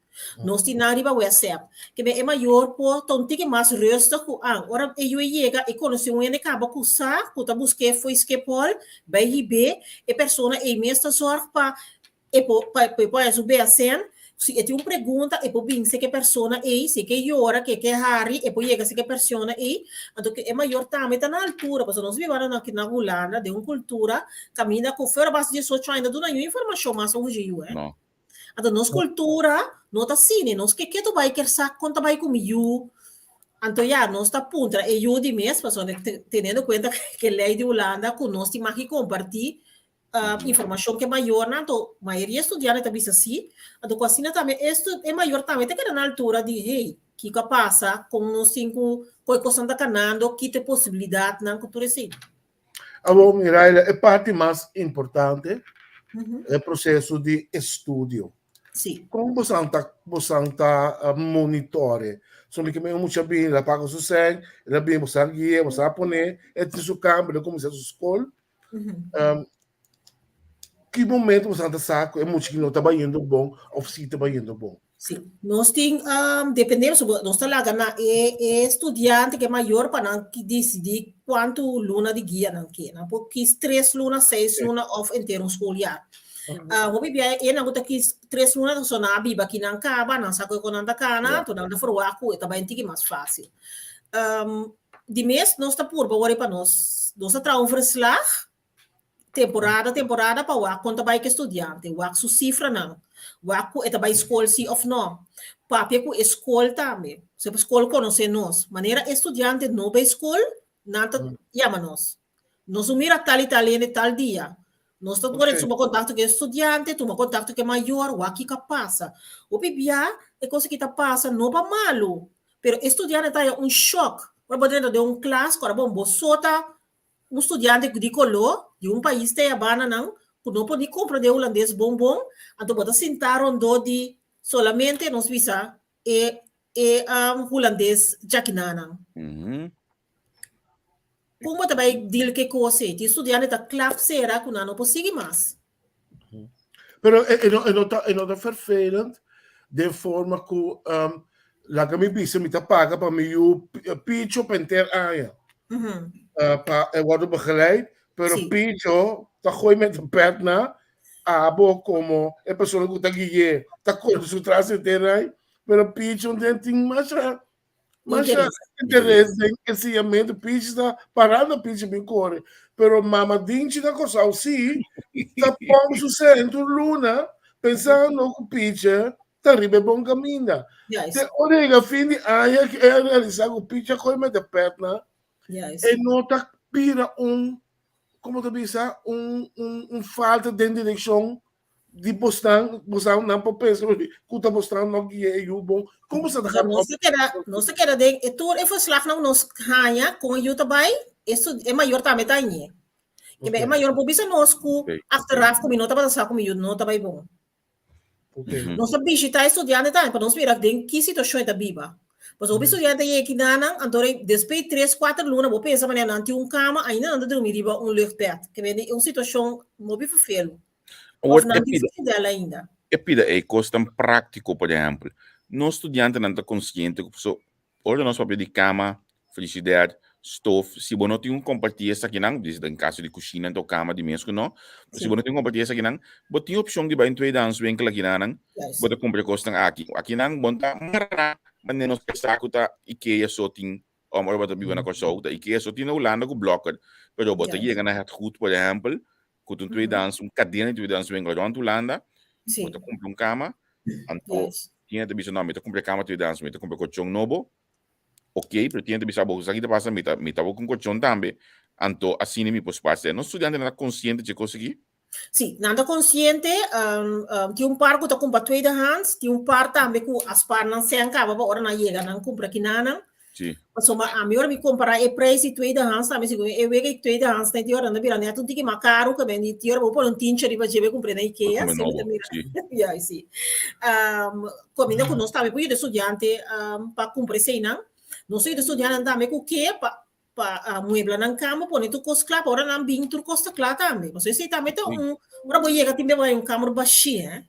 Nos tin nan riba WhatsApp. Ke men e mayor por ta un tiki mas rustig ku an. Ora e yu e yega e konosé un hende kaba ku sa ku ta busk'é fo'i Schiphol bai hib'é, e persona ei mes ta zòrg pa e por pa e por haña su BSN. Si e tin un pregunta e por bin seki e persona ei, si e ke yora, ke ke hari, e por yega seki e persona ei. Anto ke e mayor tambe ta na altura pasobra nos biba nan aki na Hulanda den un kultura kaminda ku fuera bas diesocho aña ta duna yu informashon mas over dje yu. No. Anto nos kultura no ta asina, nos ke ketu bai ker sa kon ta bai ku mi yu. Anto ya, nos ta puntra e yu di mes, pasobra teniendo kuenta ke lei di Hulanda ku nos tin mag di kompartí informashon ku e mayornan, anto mayoria studiante ta bisa si. Anto ku asina tambe e e mayor tambe ta keda na altura di hey, kiko a pasa, kon nos tin ku, kon e kosnan ta kanando, ki ta e posibilidatnan ku tur esei. Awor, Miraila, e parti mas importante, e proceso di estudio. Sí. Kon bosan ta, bosan ta eh, monitore? So mi ke men mucha bin, la paga su sen, la bin bosan guia, bosan pone, e tin su kamber, la kuminsá su skol. Um, ki momento bosan ta sa ku e mucha ki no ta bayendo bon of si ta bayendo bon? Sí, nos tin, um, depende, nos ta laga na e, e studiante ke mayor pa nan disidí kuantu luna di guia nan ke. Nan por kis tres luna, seis luna of entero un schooljaar. Uh, hopi bia e nan ku ta kis tres luna so nan a biba ki nan kaba, nan sa ku nan ta kana, to nan ta verwagt ku e ta bai un tiki mas fásil. Um, di mes nos ta purba wòrdu pa nos, nos ta traha un verslag Temporada temporada pa wak kon ta bai ku e studiante, wak su sifranan, wak ku e ta bai skol si òf nò. Papia ku e skol tambe, so e skol konosé nos. Manera e studiante no bai skol, nan ta yama nos. Nos no mira tal i tal hende tal dia. Nos ta pone tuma kontakto ku e studiante, tuma kontakto ku e mayor, wak kiko a pasa. Hopi bia e kos aki ta pasa no pa malu, pero e studiante ta haña un shòk. Ora bo drenta den un klas, ku ora bo so ta Un studiante di koló di un pais ta yabana nan ku no por ni komprendé hulandes bon bon, anto bo ta sintá rondó di solamente nos bisa e e hulandes djakinanan. Kon bo ta bai deal ku e kos ei? Tin studiante ta klap sera ku nan no por sigui mas. Pero e, e, no, e, no ta, e no ta vervelend den forma ku um, laga mi bisa mi ta paga pa mi yu eh, picho pa enter aña. Uh, pa e worden begeleid, pero Sí. picho ta gooi met de pet na abo como e persona ku ta guié, ta konta su tras enter ai, pero picho den tin masha Masha Interes. interes den enseñamento, pichi ta parando pichi bin kore. Pero mama Dinchi na Kòrsou sí ta pon su sèn tur luna pensando ku pichi ta riba e bon kaminda. Juist, Te ora yega fin di aña ku e a realisá ku pichi a kohe mete pètnan, juist. e no ta bira un, komo ta bisa, un un un falta den direkshon di bosnan, bosnan nan por pensa ku ta bosnan no guia e yu bon. Kon boso ta Nos gana ta keda, nos ta keda den e tur e verslagnan ku nos haña kon e yu ta bai, e stu, e mayor tambe ta hañ'é. Ke e mayor por bisa nos ku achteraf ku mi no tabata sa ku mi yu no ta bai bon. Nos ta bishita e studiante tambe pa nos mira den ki situashon e ta biba. Pasobra hopi studiante ta yega kidanan, anto despues di tres, kuater luna bo pensa manera nan tin un kama, ainda nan ta drumi riba un luchtbed. Ke bende e un situashon hopi ferfelu. Awor Of nan e tin pida fidel ainda. E pida ei kosnan práktiko, por ehèmpel, nos studiantenan ta konsiente ku paso ora nos papia di kama, frishider, stof, si bo no tin un kompartí esakinan, dis den kaso di kushina anto kama di mes ku no, pero si bo no tin un kompartí esakinan, bo tin opshon di bai un tweedehands winkel akinanan, bo ta kumpra e kosnan aki. Akinan bo no ta mará manera nos pensa ku ta Ikea so tin, òf ora bo ta biba na Kòrsou, ta Ikea so tin na Hulanda ku Blokker, pero bo ta yega na Het Goed por ehèmpel, ku ta un tweedehands, un kadena di tweedehands winkel rònt Hulanda, bo ta kumpra un kama, anto tin ta bisa no, mi ta kumpra e kama tweedehands, mi ta kumpra kochon nobo, Ok, pero tin ta bisa bo, sa ki ta pasa, mi ta, mi ta wak un kochon tambe, anto asina mi por spaar sèn. Nos studiantenan ta konsiente dje kos aki? Sí, nan ta konsiente. Tin un par ku ta kumpra tweedehands, tin un par tambe ku a spaar nan sèn kaba pa ora nan yega nan kumpra kinanan. Pasobra ami ora mi kompará e preis di tweedehands tambe, segun e wega di tweedehands na e ora nan ta bira nèt un tiki mas karu ku e di ora bo pone un tinchi riba dje bo kumpr'é na Ikea, Por si nobo, mi ta mira. sí. Ya, sí. Kaminda ku nos tambe por yuda estudiante pa kumpra eseinan. Nos ta yuda estudiantenan tambe ku ke pa pa muebla nan kama, pone tur kos kla pa ora nan bin tur kos ta kla tambe. Pasobra esei tambe ta un, ora bo yega tin bes bo haña un kamer bashí, hè.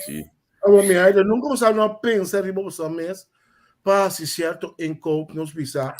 Sí. Awor mi Heider, nunka bo sa no a pensa riba boso mes pa hasi sierto inkoop, nos bisa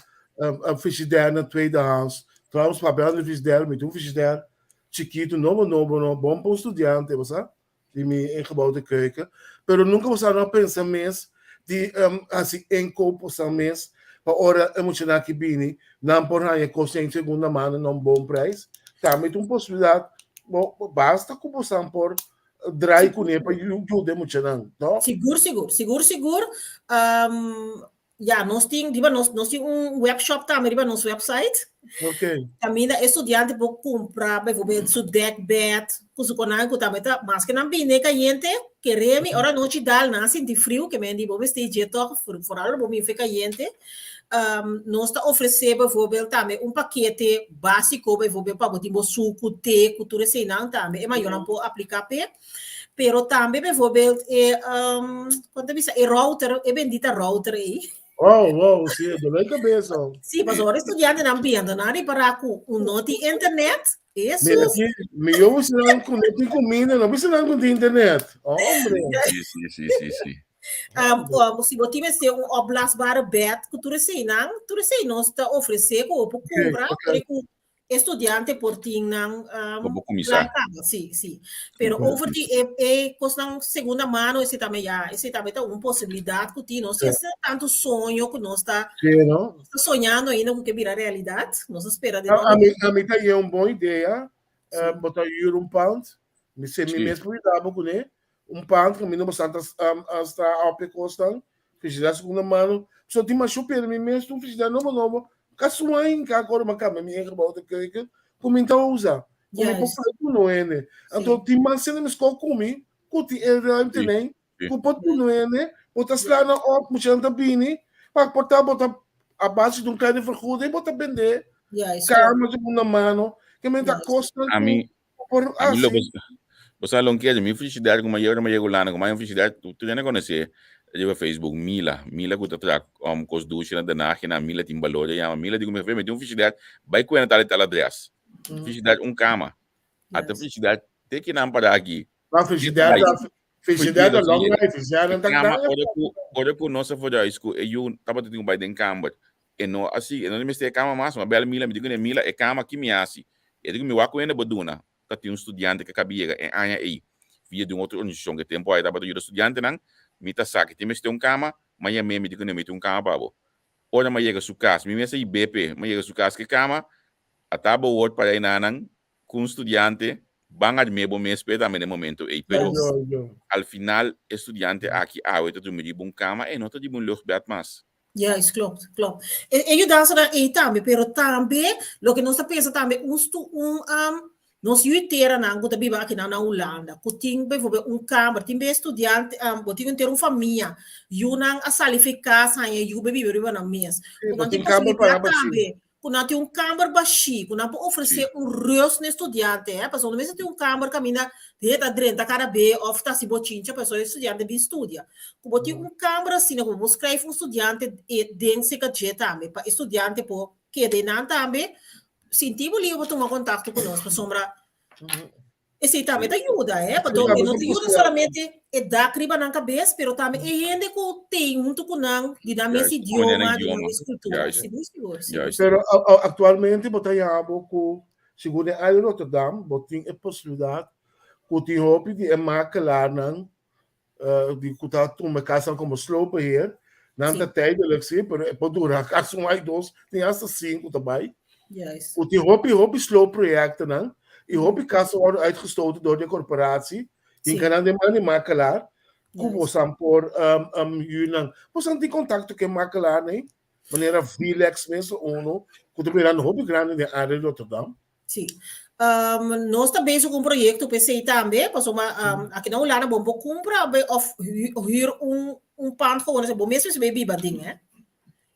frigidaire na tweedehands. Trouwens, papia di frigidaire, mi tin un frigidaire chikitu, nobo nobo no, bon pa un studiante, bo sa, di mi ingebouwde keuken. Pero nunka bo sa no a pensa mes di hasi inkoop boso mes pa ora e muchanan aki bini, nan por haña kos den segunda mano na un bon prijs. Tambe ta un posibilidat, bo basta ku boso por draai kuné pa yuda e muchanan, no? Sigur, sigur, sigur, sigur. Um, ja, nos tin, riba nos, nos tin un webshop tambe riba nos website. Ok. Kaminda e studiante por kumpra bijvoorbeeld su dekbed, ku su konan ku tambe ta, maske nan bini kayente, keremi, ora nochi dal, nan a sinti friu, ke men di bo mester dje tòg, vooral ora bo bin fe kayente. Um, nos ta ofresé bijvoorbeeld tambe un pakete básiko, bijvoorbeeld pa bo tin bo suku, te, ku tur eseinan tambe e mayornan por apliká p'e. Pero tambe bijvoorbeeld e, um, kon ta bisa, e router, e bendita router ei. Oh, wow, sí, e dolor de cabeza. Sí, pasobra ora e studiantenan biendo, nan a ripará ku un no tin internet, Mira Hesus. aki, mi yo bisa nan ku no tin kuminda, no bisa nan ku tin internet. Hombre. Sí, sí, sí, sí, sí. Um, um, si bo tin mester un opblaasbare bed, ku tur eseinan, tur esei nos ta ofresé ku bo por kumpra, pero ku e studiante por tin nan um, Por kuminsá. kla kaba, sí, sí. Pero over di e, e kosnan segunda mano, esei tambe ya, esei tambe ta un posibilidat ku tin. Nos ta tantu soño ku nos ta, Sí, no? nos ta soñando ainda ku ke bira realidat. Nos ta spera di A, no. a mi, a mi ta ye un bon idea. Sí. Bo ta huur un pand. Mi se mi Sí. mes por yuda bo kuné. Un pand kaminda bo santa sta op e kosnan. Frigidair segunda mano. So tin masho pero mi mes un frigidair nobo nobo. Ka suain ka kor ma kambia mi ingebouwde keuken ku mi ta usa. Ku mi por Juist. fai ku no hende. Anto Sí. tin mas hende mi sko ku mi ku tin e ruimte Sí. nei Sí. ku por duna hende. Bo ta sla nan op, muchanan ta bini. Pa por ta bo ta a base di un kleine vergoeding bo ta bende Juist, klopt. kama segunda mano. Ke men ta Juist. kosnan A ku mi, por a mi lo hasi. bo sa lo kier mi frigidair ku mayor ma yega Hulanda ku mai un frigidair tu tu ya konosé riba Facebook Mila Mila ku ta traha um, kos dushi na Den Haag na Mila tin balor ya yama Mila di ku mi mi tin un frigidair bai kuena tal i tal adres frigidair un kama ata frigidair te kinan para aki Ma frigidair ta frigidair ta long life frigidair ta kama ora ku ora ku nos a vooruit ku e yu tabata tin ku bai den kamber e no a sigui e no mester e kama mas mi a bel Mila mi di kuné Mila e kama ki mi hasi e di ku mi wak ku hende bo duna ta tin un studiante ku a kabi yega e aña ei via di un otro organisashon ku e tempu ai tabata yuda studiantenan mi ta sa ki tin mester un kama mi a yam'é mi di kuné mi tin un kama pa bo ora mi a yega su kas mi mes a hib'é p'e mi a yega su kas ku e kama a ta bo word para enanan ku un studiante ban admé bo mes p'e tambe na e momento ei pero al final e studiante aki awe ta drumi riba un kama e no ta riba un luchtbed mas. Juist, klopt, klopt. E, e yudansanan ei tambe, pero tambe loke nos ta pensa tambe un stu, un um, nos yu teranan ku ta biba akinan na Hulanda, ku tin bijvoorbeeld un kamer, tin be studiante, um, bo tin enter un famia, yunan a sali fi kas haña yu be biba riba nan mes. Sí, Ku bo nan tin tin kamer para posibilidat bashí. tambe, ku nan tin un kamber bashí, ku nan por ofresé Sí. un rust na e studiante, hè, pasobra no mester tin un kamber kaminda hende ta drenta kada be òf ta hasi bochincha, pasobra e studiante bin studia. Ku bo tin un kamber asina ku bo por skrijf un studiante e den seka dje tambe, pa e studiante por keda einan tambe, sinti bo liber pa tuma kontakto ku nos, pasobra. Esei tambe ta yuda, eh? Pasobra Tambe e no ta ta yuda posibilidad. solamente e dak riba nan kabes, pero tambe e hende ku tin huntu ku nan di nan mes Juist, komprende nan idioma, di nan idioma. mes kultura. Juist, Sigur, sigur, sí. juist. Pero actualmente bo ta haña bo ku segun e área di Rotterdam bo tin e posibilidad ku tin hopi di e makelaarnan di ku ta tuma e kasnan komo sloopbeheer. Nan ta tijdelijk sí, pero e por dura kas un aña, dos, tin hasta sinku ta bai. Juist. Ku tin hopi hopi sloopprojectennan i hopi kas a wòrdu uitgestoten dor di e korporatie. Hinka nan den man di makelaar ku bosan por huur nan. Bosan tin kontakto ku e makelaar nei? Manera Vilex mes ta uno ku ta mirando hopi grandi den área di Rotterdam. Sí. Um, nos ta bezig ku un proyekto pa esei tambe, pasobra um, aki na Hulanda bo por kumpra of huur un pand gewoon, bo mes mester bai biba den, hè.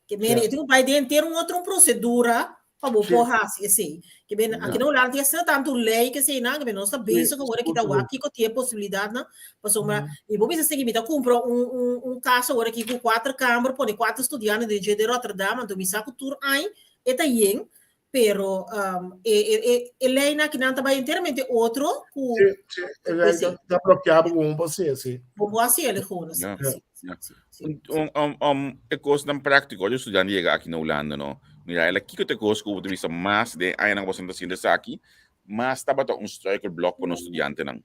Ke men, e tin ku bai den henter un otro prosedura pa bo por hasi esei. Ke men, aki na Hulanda tin asina tantu lei ke eseinan, ke men nos ta bezig awor aki ta wak kiko tin e posibilidatnan, pasobra mi por bisa esei mi ta kumpra un kas awor aki ku kuater kamber, pone kuater studiante den dje den Rotterdam, anto mi sa ku tur aña e ta yen, Pero um, e, e, e, e leynan akinan ta bai enteramente otro ku Sí, sí, e ley Pues sí. ta bloqueá bo un pa sí, sí. bo bo hasi ele gewoon. Sí, sí, sí, sí. Un e kosnan práktiko, ora estudiante yega aki na Hulanda, no? Mira, ela kiko te kos ku bo ta bisa mas den añanan ku bo ta haciendo esaki, mas tabata un struikelblok pa nos studiantenan?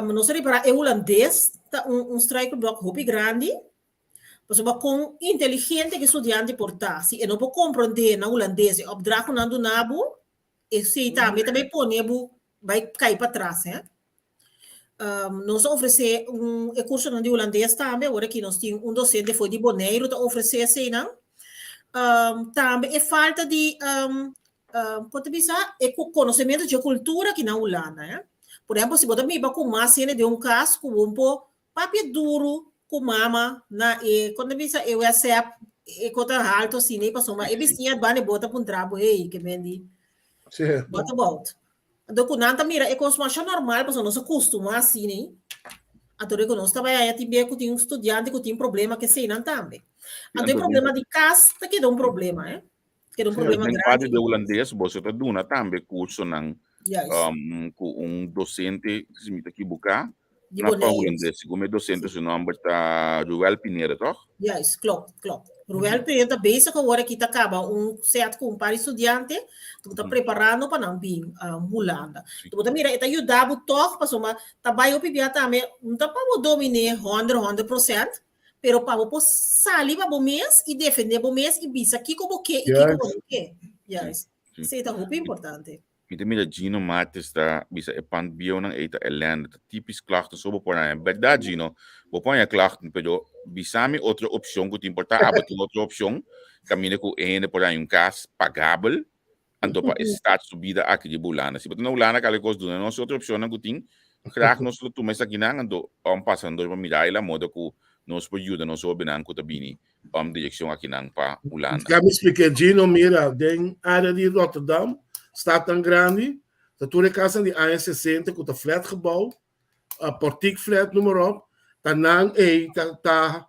Nos a repará e hulandes ta un struikelblok hopi grandi. Pasobra kon inteligente ku e studiante por ta, si e no por komprondé na hulandes e opdracht ku nan duna bo, esei tambe ta bai pone bo bai kai patras. Hè. Nos a ofresé un e kursonan di hulandes tambe, awor aki nos tin un dosente for di Boneiru ta ofresé eseinan. Tambe e falta di kon ta bisa, e konosementu dje kultura aki na Hulanda. Hè. Por ehèmpel, si bo ta biba ku mas hende den un kas ku bo por Papia duru ku mama na e kon ta bisa e whatsapp e ko ta halto asina i pasobra e bisiña banda e bo ta puntra bo hey ke men di what about anto ku nan ta mira e kos masha normal pasobra nos a kustumá asina i anto rico nos ta bai aya tin bia ku tin un studiante ku tin problema ku eseinan tambe anto e problema di kas ta keda un problema eh keda un problema Den grandi. kuadro di hulandes boso ta duna tambe kursonan Juist. ku un dosente si mi ta ekibuká Di na pa Boneiru. hulandes segun mi dosente su nòmber ta Ruel Pineda tòg? Juist, klopt, klopt. Ruel Pineda ta bezig awor aki ta kaba un set ku un par di studiante ku ta preparando pa nan bin Hulanda. Bo ta mira e ta yuda bo tòg pasobra ta bai hopi bia tambe no ta pa bo dominé honderd honderd prosènt Pero pa bo por sali pa bo mes i defendé bo mes i bisa kiko bo ke i kiko bo no ke. Juist. Esei ta hopi importante. Mi ta mira Gino Martes ta bisa e pand bieunan ei ta ellende, ta typisch klachten so bo por haña. Berdad Gino, bo por haña klachten pero bisa mi otro opcion ku tin por ta abo tin otro opcion kaminda ku e hende por haña un kas pagabel anto pa e start su bida aki riba Hulanda. Si bo ta na Hulanda kale kos duna nos otro opcionnan ku tin, graag nos lo tuma esakinan anto om pasa nan dor pa mira e la moda ku nos por yuda nos hobennan ku ta bini om direkshon akinan pa Hulanda. Ya mi splike Gino, mira den area di Rotterdam, stadnan grandi, ta tur e kasnan di aña sesenta ku ta flatgebouw, portiek flat noem maar op, ta nan ei ta ta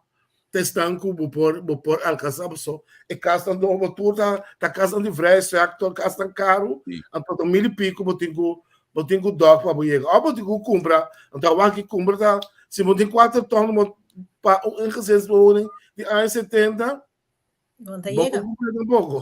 ta esnan ku bo por bo por alkansá paso e kasnan nobo tur ta ta kasnan di vrije sector, kasnan karu, anto ta mil i piko bo tin ku bo tin ku dòk pa bo yega òf bo tin ku kumpra, anto awor ki kumpra ta si bo tin kuater tòn bo pa un eengezinswoning di aña setenta No ta bo yega. por kumpra tampoko.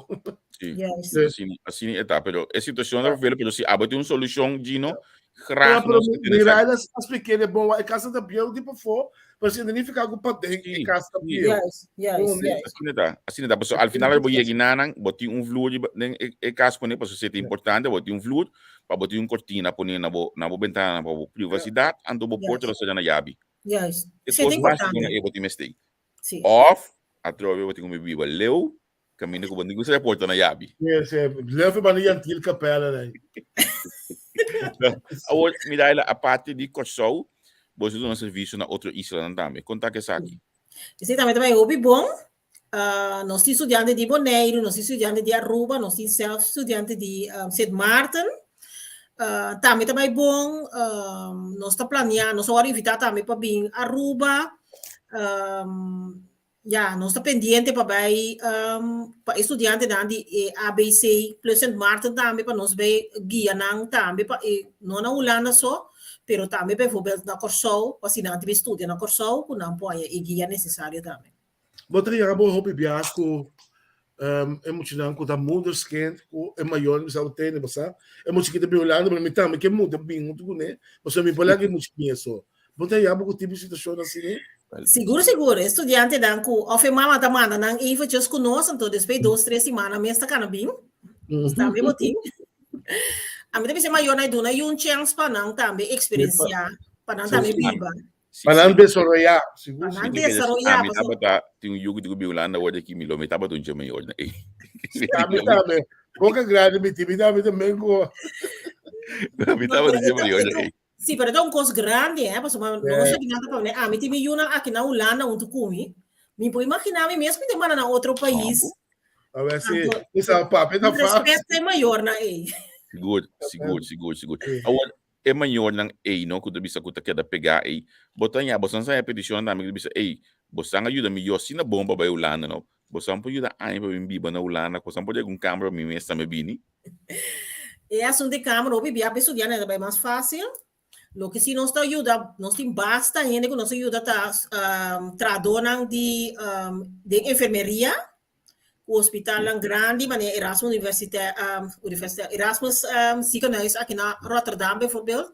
Sí. Juist. Sí. Asina, asina e ta, pero e situacion ta vervelend, pero si abo tin un solucion, Gino, Ja, graag pero nos mi, ke tene mi esaki. Raila a spliké de bon, e casa ta bieu di pafó, pero si significa ku paden e Sí, casa ta sí. bieu. Juist, juist, Bon, juist. Asina ta, asina ta. Pasobra al final bo yega nanan, bo tin un vloer riba den e, e kas pone, pasobra si ta importante, bo tin un vloer, pa bo tin un kortina pone na bo, na bo bentana pa bo privasidat, anto bo porta Juist, lo sera na yabi. juist. E Esei ta kos básiko importante. na e bo tin mester. Sí. Òf, atrobe bo tin ku mi biba leu, kaminda ku bo ni gusta reporta na yabi. Sí, sí. Leu fi banda Yantil Capella dai. Awor, Miraila, aparte di Kòrsou, bo ta duna servisio na otro islanan tambe. Kon ta ku esaki? Esei tambe ta bai hopi bon. Nos tin studiante di Boneiru, nos tin studiante di Aruba, nos tin sèlf studiante di Sint Maarten. Tambe ta bai bon. Nos ta planea, nos a wòrdu invitá tambe pa bin Aruba. Ja, nos ta pendiente pa bai um, pa e studiantenan di e ABC plus Sint Maarten tambe pa nos bai guia nan tambe pa e no na Hulanda so, pero tambe bijvoorbeeld na Kòrsou, pa si nan ta bai studia na Kòrsou ku nan por haña e guia nesesario tambe. Bo ta yega bo hopi biaha ku um, e muchanan ku ta moederskind ku e mayor mi sa tene bo sa e mucha ki ta bin Hulanda pero mi tambe ke muda bin huntu kuné pasobra mi por laga e mucha bin eso. Bo ta yaba ku tipo situashon asina? Sigur sigur, e studiantenan ku òf e mama ta manda nan eventjes ku nos, anto despues dos tres simana mes ta kana bin. Tambe bo tin. Ami ta bisa e mayornan e duna yu un chèns pa nan tambe eksperensiá, pa nan tambe biba. Pa nan desaroyá, sigur. Pa nan desaroyá. Ami tabata tin un yu ku tin ku bin Hulanda awor aki mi lo mi tabata un dje mayornan ei. Ami tambe. Boka grandi mi tin, mi tambe ta men ku. Mi tabata un dje mayornan ei. Sí, pero ta un kos grandi, eh, pasobra no sa kinan ta pone. Ami tin mi yunan aki na Hulanda huntu ku mi. Mi por imaginá mi mes ku mi ta manda na otro pais. A ver si mi sa papia ta fácil. Respet e mayornan ei. Sigur, sigur, sigur, sigur. Awor, e mayornan ei, no, ku ta bisa ku ta keda pegá ei, bo ta haña, boso sa haña petishonnan tambe ku ta bisa, ei, bosan a yuda mi, yo asina bon pa bai Hulanda, no, bosan por yuda ami pa bin biba na Hulanda, bosan por dega un kamber pa mi mes tambe bini? E asuntu di kamer hopi bia pa e studiantenan ta bai mas fásil. Loke si nos ta yuda, nos tin basta hende ku nos ta yuda ta trahadónan di den enfermeria ku hospitalnan grandi manera Erasmus Universiteit Universiteit Erasmus Ziekenhuis aki na Rotterdam bijvoorbeeld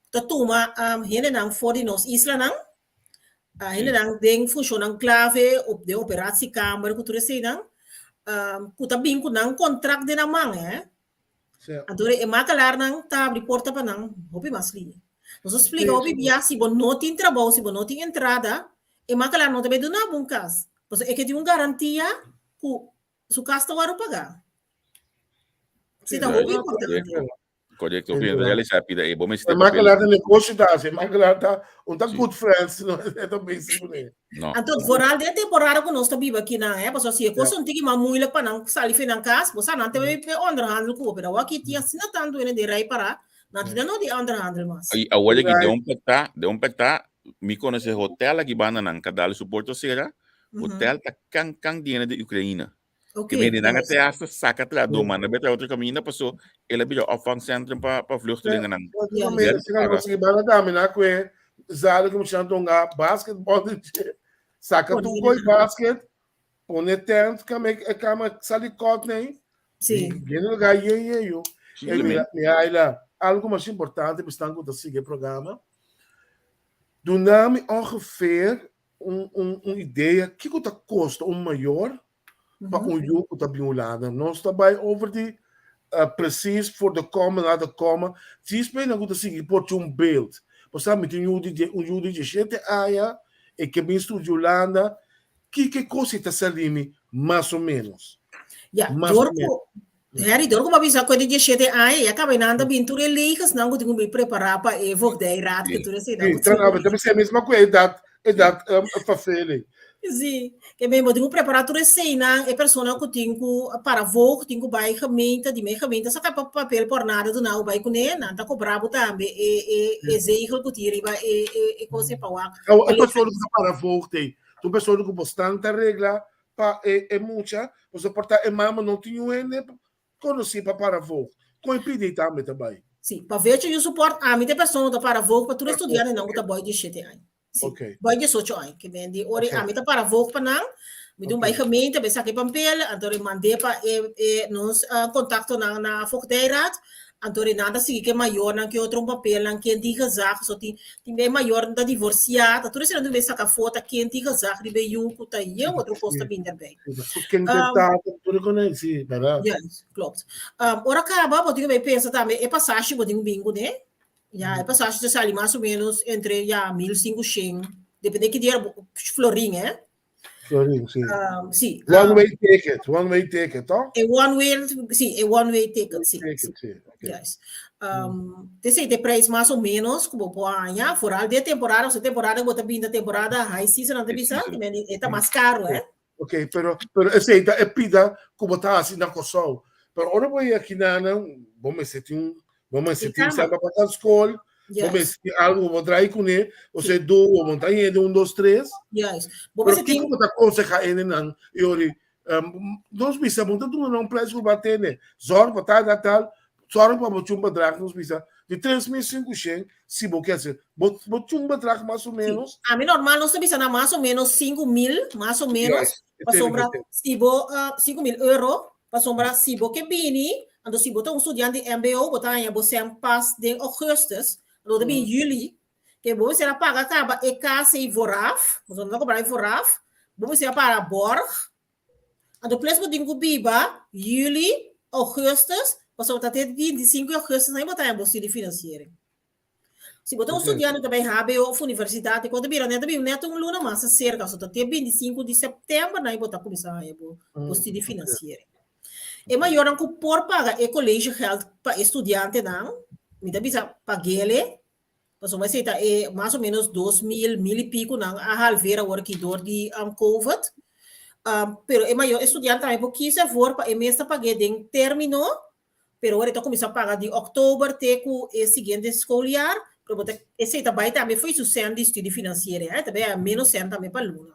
ta tuma hendenan for di nos islanan, hendenan den funshonnan klave op den operatiekamer ku tur eseinan ku ta bin ku nan kontrakt den nan man. Anto e makelaarnan ta habri porta pa nan hopi mas lihe. Nos a splika hopi bia si bo no tin trabou, si bo no tin entrada, e makelaar no ta bay duna bo un kas. Pasobra e ke tin un garantia ku su kas ta wòrdu pagá. Si ta hopi importante. Korekto, oké, en realisa pida e bo mester E makelaar ta negoshi ta hasi, e makelaar ta un ta good friends, no e ta bezig kuné. No. Anto vooral den temporada ku nos ta biba akinan, hè, pasobra si e kos un tiki mas moeilijk pa nan sali for nan kas, bo sa nan ta bay onderhandel ku bo, pero awor aki tin asina tantu hende den rij pará, nan tin no di onderhandel mas. I awor aki den un pèktá, den un pèktá, mi konosé hotel aki banda nan ka dal su porta sera, hotel ta kan kan di hende di Ukraina. Ok, Ke mende nan a juist. te hasta saka trahadó manda bai traha otro kaminda paso el a bira opvangcentrum pa pa vluchtelingennan. Ja. Mira, si nan sigui banda tambe na kue zale ku muchanan tonga basketball di dje. Saka Pone tur den koi nan. basket, pone tent kame e kama sali kot nei. Sí. Den lugar yen yen yo. E mira, Simplemente. mira Ayla, algo mas importante pa esnan ku ta sigui e programa. Duna mi ongeveer un un un idea kiko ta kosta un mayor pa un yu ku ta bin Hulanda. Nos ta bai over di precies voor de komma na de komma. Djis pa esnan ku ta sigui por tin un beeld. Pasobra mi tin un yu di un yu di diesshete aña e ke bin studia Hulanda, kiko e kos ei ta sali mi mas o menos? Ya, Mas dor o menos. ku Harry, dor ku bo a bisa ku e di diesshete aña, ya kaba nan ta bin tur e legesnan ku tin ku bin prepará pa e voogdijraad ku tur eseinan Sí, ku ta tin. ta bisa e mesma ku e edat edat verveling. Sí, ke men bo tin ku prepará tur eseinan, e persona ku tin ku para voogd tin ku bai gemeente, di men gemeente saka e papel por nada duna bo bai kuné, nan ta kobra bo tambe e e e zegel ku tin riba e e e kos ei pa wak. Awor e persona ku ta para voogd ei, ta un persona ku bo stan ta regla pa e e mucha, pasobra por ta e mama no tin un hende konosí pa para voogd. Kon e pidi ei tambe ta bai? Sí, pa vecho yu support, ami ta e persona ku ta para voogd pa tur e studiantenan ku ta boi diesshete aña. Sí, Ok. boi diesocho aña. Ke men di ora Ok. ami ta para voogd pa nan, mi dun bai Ok. gemeente, bai saka e pampel, anto e mand'é pa e e nos kontaktonan na voogdijraad, Anto Renan ta sigui ku e mayornan ke otro un papelnan ken tin gezag so tin tin e mayornan ta divorsiá ta tur esei nan tin saka foto ken tin gezag riba e yu ku ta yen otro kos ta bin derbei. Ken ta tata tur ku nan si bèrdat. Juist klopt. Ora kaba bo tin ku bai pensa tambe e pasashi bo tin ku bin kuné ya e pasashi ta sali mas o menos entre ya 1500 depende ki dia florin eh. Florin, sí. Sí. One way ticket, one way ticket, toch? E one way, sí, e one way ticket, sí. Ticket, sí. Okay. Juist. Te de prijs mas o menos ku bo por haña, vooral de temporada, o temporada bo ta binda temporada high season ante bisa, que men e ta mas caro, eh. Ok, pero pero esei ta e pida ku bo ta hasi na Kòrsou. Pero ora bo yega aki nan, bo mester tin un bo mester tin samba pa skol. Bo mester tin algu bo por drai kuné, bo se duo, bo ta hende un dos tres. Juist. Bo Pero mester tin kiko bo ta akonseha hendenan e ori nos bisa bo ta duna nan un prijs ku bo a tene, zorg pa tal tal tal, zorg pa bo chun bedrag nos bisa di 3500 si bo ke hasi. Bo bo chun bedrag mas o Sí. menos. Ami normal nos ta bisa nan mas o menos 5000, mas o menos, Juist, e tene pasobra ke te. si bo 5000 euro, pasobra si bo ke bini, anto si bo ta un studiante di mbo bo ta haña bo sèn pas den augustus, anto bo ta bini juli, Ke bo mester a paga kaba e kas ei vooraf, pasobra no ta kobra ei vooraf, bo mester a paga borg, anto ples bo tin ku biba juli, augustus, pasobra ta te 25 di augustus nan bo ta haña bo studiefinanciering. Si bo ta un studiante ku ta bai hbo of universidat, e kos ta bira net ta bin net un luna mas aserka, so ta te 25 di september nan bo ta kuminsá haña bo studiefinanciering. E mayornan ku por paga e collegegeld pa e studiantenan, mi ta bisa pag'ele, Pasobra esei ta e mas o menos 2000, mil i pico nan a halver awor aki door di um, COVID. Pero e mayor estudiante tambe por kies ervoor pa e mes ta pag'é den término, pero ora e ta kuminsá paga di oktober te ku e siguiente schooljaar, pero bo ta esei ta bai tambe fo'i su sèn di studiefinanciering, eh, ta bai a menos sèn tambe pa luna.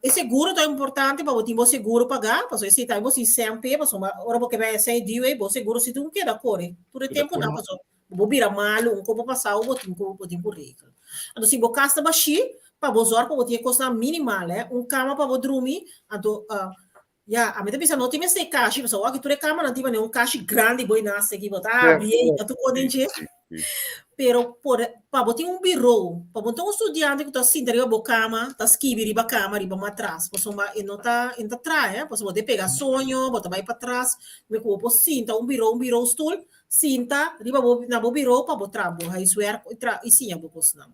E seguro ta importante pa bo tin bo seguro pagá, pasobra esei tambe bo sin sèn p'e, pasobra ora bo ke bai esei diu ei, bo seguro si tin ku keda kore tur e tempunan, pasobra Bo bira malu, un kopo pasau bo tin ku bo tin ku regel. Anto si bo kas ta bashí, pa bo zòrg pa bo tin e kosnan minimal, eh, un kama pa bo drumi, anto ya, ami ta bisa no tin mester e kashi, pasobra awor aki tur e kamanan tin manera un kashi grandi bo e nase aki, bo ta habri ei, ta tur kos den dje. Pero por pa bo tin un birou, pa bo no ta un studiante ku ta sinta riba bo kama, ta skibi riba kama, riba matras, pasobra e no ta e no ta traha, eh, pasobra bo ta pega soño, bo ta bai patras, mi ku bo por sinta un birou, un birou stul, Sinta riba bo na bo biro pa bo traha bo huiswerk i tra i siña bo kosnan.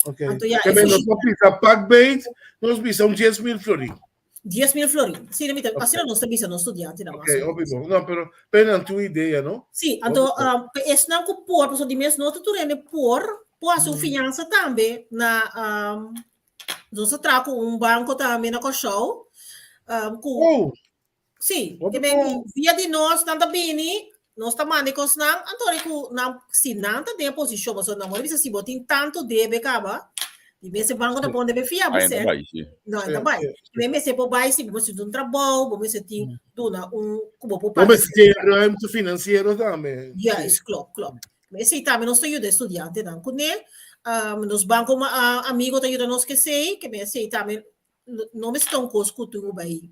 Ok. Anto ya, Ke e men nos fushi no bisa pak beet, nos bisa un 10.000 florin. 10.000 florin. Sí, mi ta, Ok. asina nos ta bisa nos studiantenan Ok, mas o hopi menos. bon. No, pero pero nan tin un idea, no? Sí, Hopi anto bon. pa esnan ku por, pasobra di mes no ta tur hende por, por hasi un fiansa tambe na nos a traha ku un banko tambe na Kòrsou, ku Oh, Sí, Hopi ke men bon. via di nos nan ta bini, nos ta manda e kosnan, anto ora ku nan si nan ta den e posishon, pasobra nan por bisa si bo tin tantu debe kaba, di mes e banko ta pon debe fia bo Ai, sèn. bai, sí. No, Sí, ta bai. sí, sí. Men mester por bai si bo mester tin un trabou, bo mester tin duna un ku bo por Bo paga mester tin sèn. ruimte financiero tambe. Ja, Sí. is klopt, klopt. Esei tambe nos ta yuda e studiantenan kuné. Nos banko amigo ta yuda nos ku esei, ke men esei tambe no mester ta un kos ku tin ku bai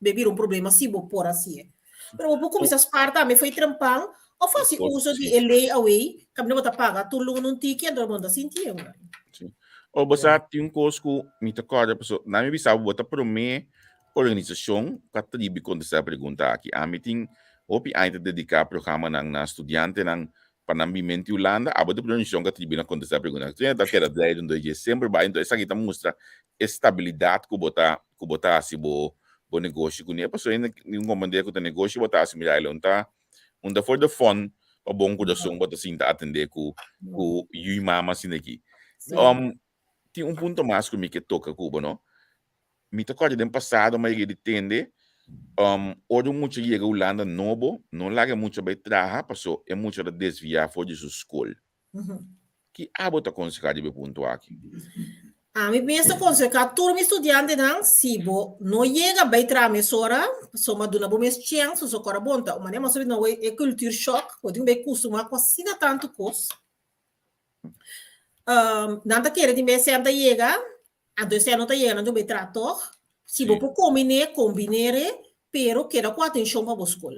Be bira un problema si bo por hasié. Pero bo por kuminsá spar tambe fo'i trempan òf hasi uso di e lei awei kaminda bo ta paga tur luna un tiki anto bo no ta sinti e ora. Sí. O bo sa tin un kos ku mi ta kòrda paso na mi bisa bo bo ta promé organisashon ku a tribi kontestá e pregunta aki. Ami tin hopi aña ta dediká programanan na studiantenan pa nan bin menti Hulanda, abo ta promé organisashon ku a tribi na kontestá e pregunta aki. Tur hende ta keda drei rondó dje semper bai, enton esaki ta mustra e stabilidat ku bo ta ku bo ta hasi bo bo negoshi kuné pasobra hende tin komprendé ku ta negoshi bo ta hasi mira un ta un ta for de fon pa bon kurason bo ta sinta atendé ku ku yu i mama asina aki. Um tin un punto mas ku mi ke toka ku bo no mi ta kòrda den pasado mi a yega di tende um ora un mucha yega Hulanda nobo no laga e mucha bai traha paso e mucha ta desviá for di su skol. Ki abo ta konsehá riba e punto aki? Ami mes ta konsehá tur mi studiantenan, si bo no yega bai traha mesora, pasobra duna bo mes chèns, pasobra kòrda bon ta un manera mas o menos e culture shock, bo tin ku bai kustumá ku asina tantu kos. Nan ta kere tin bes sèn ta yega, anto e sèn no ta yega, nan tin ku bai traha tòg. Si bo por kombiné, kombiner'e, pero keda ku atenshon pa bo skol.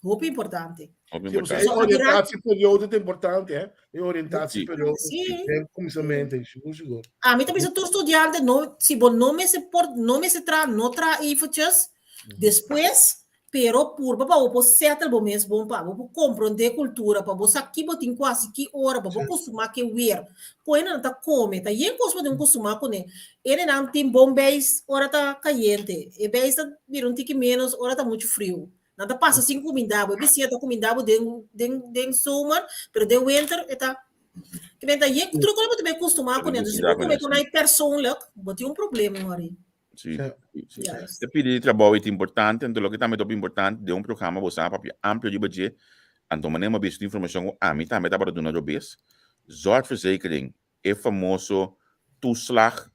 Hopi importante. Hopi Sí, importante. e oriëntatieperiodo ta importante, hè? E oriëntatieperiodo Sí. den kuminsamentu, sigur, sigur. Ami ta bisa tur studiante, no, si bo no mester por, no mester traha, no traha eventjes despues, pero purba pa bo por settle bo mes bon, pa bo por comprende cultura, pa bo sa ki bo tin ku hasi ki ora, pa bo kustumá ke weer. Ku hendenan ta kome, ta yen kos bo tin ku kustumá kuné. Hendenan tin bon beis ora ta kayente, e beis ta bira un tiki ménos ora ta muchu friu. Nan ta pasa sin kuminda bo. E bisiña ta kuminda bo den den den zomer, pero den winter e ta Ke men ta yen truko bo ta bay kustumá kuné. Entonces si bo kume ku nan persoonlijk, bo tin un problema hori. Sí, sí, sí. E pidi di trabou ta importante, anto loke tambe ta hopi importante den un programa bo sa papia amplio riba dje. Anto manera mi a bisa tin informashon ku ami tambe tabata duna robes. Zorgverzekering, e famoso toeslag,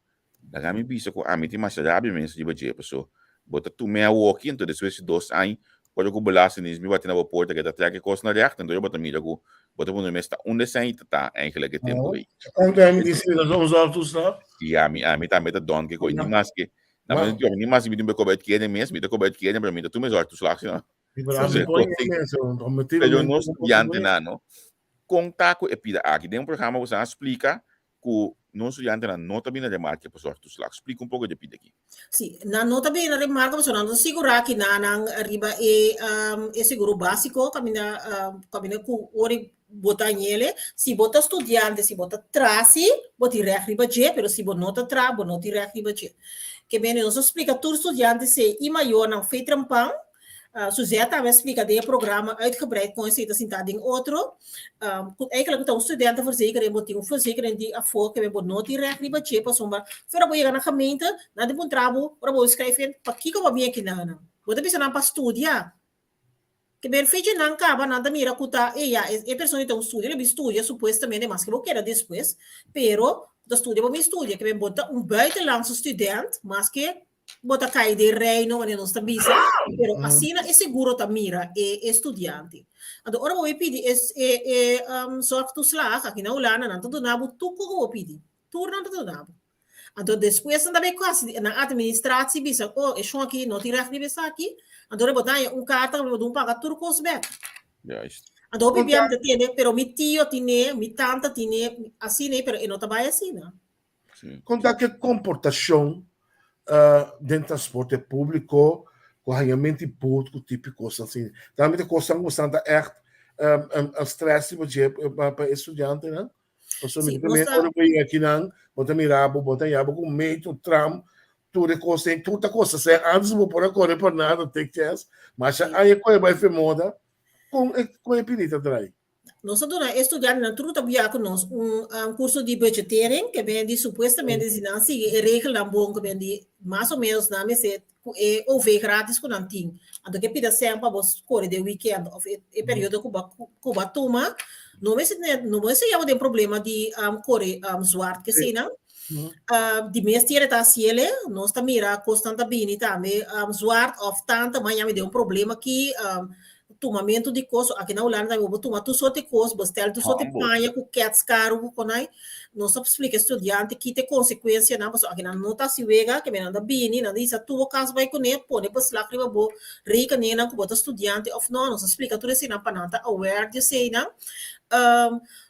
laga mi bisa ku ami tin masha rabia mes riba dje paso bo ta tum'é awoki anto despues di dos aña ora ku belastingdienst mi bati na bo porta ke ta trek e kos na recht anto bo ta mira ku bo ta puntra mes ta unda esei ta ta eigenlijk e tempu ei. Konta mi di si ta un zorgtoeslag? Si ami ami tambe ta don ke koi ni maske na ni maske mi tin be koba uitkering mes mi ta koba uitkering pero mi ta tuma e zorgtoeslag si no. Pero nos studiantenan no, kon ta ku e pida aki? Den un programa boso a splika ku nos studiantenan no ta bini remarke pa zorgtoeslag. Splika un poko di e pida aki. Si, nan no ta bini remarke pasobra nan ta sigurá ki nan nan riba e e seguro básiko kaminda kaminda ku ora bo ta ñele. Si bo ta studiante, si bo ta traha si, bo tin règt riba dje, pero si bo no ta traha, bo no tin règt riba dje. Ke bini nos a splika tur studiante si i mayornan fe trempan. Suzette tambe a splika den e programa uitgebreid kon esei ta sintá den otro. Ku eigenlijk ta un studentenverzekering, bo tin un verzekering di afó ke bo no tin règt riba dje pasobra ora bo yega na gemeente nan tin puntra bo ora bo schrijf in pakiko bo a bin aki nan. Bo ta bisa nan pa studia. Ke ben fecha nan kaba nan ta mira ku ta e ya e persona ta un studia lo bin studia supuestamente maske bo keda despues pero bo ta studia bo bin studia ke ben bo ta un buitenlandse student maske Bo ta kai den reino wanneer nos ta bisa, pero asina e seguro ta mira e e studiante. Anto ora bo bai pidi e e e um, zorgtoeslag aki na Hulanda, nan ta duna bo tur ku bo pidi. Tur nan ta duna bo. Anto despues nan ta bai kasi na administratie bisa, oh, e shon aki no tin recht riba esaki. Anto ora bo ta haña un karta bo dun paga tur kos bek. Juist. Anto hopi bia mi ta tende, pero mi tio tine, mi tanta tine, asina, pero e no ta bai asina. Kon ta ke komportashon den transporte públiko ku hañamento di but ku tipo di kosnan asina? Tambe ta kosnan ku esnan ta ègt strès riba dje pa e studiantenan. Pasobra mi ta mira ora bo yega akinan bo ta mira bo, bo ta haña bo ku metro, tram, tur e kosnan, tur ta kosta sèn. Antes bo por a kore pa nada, take chance. Masha aña ku e bai fe moda, kon e pidi ta drai? Nos a duna e studiantenan tur ku ta bia ku nos un kurso di budgetering, ke ben di supuestamente si nan sigui e regelnan bon ke ben di mas o menos nan mester ku e OV gratis ku nan tin. Anto ke pida sèn pa bo kore den weekend òf e periodo ku bo ku bo a tuma, no mester tene no mester yama den problema di kore zwart ke eseinan. Di mes tiene ta hasiel, nos ta mira kosnan ta bini tambe zwart òf tanta maña mi den un problema aki. Tumamentu di kos, aki na Hulanda tambe bo por tuma tur sorti kos, bestel tur sorti paña ku kèts karu ku konai. Nos ta splika e studiante ki ta e konsekuensianan pasobra aki nan no ta hasi wega, ke nan ta bini, nan ta hisa tur bo kas bai kuné, pone beslag riba bo rekeningnan ku bo ta studiante òf no. Nos ta splika tur eseinan pa nan ta aware di eseinan.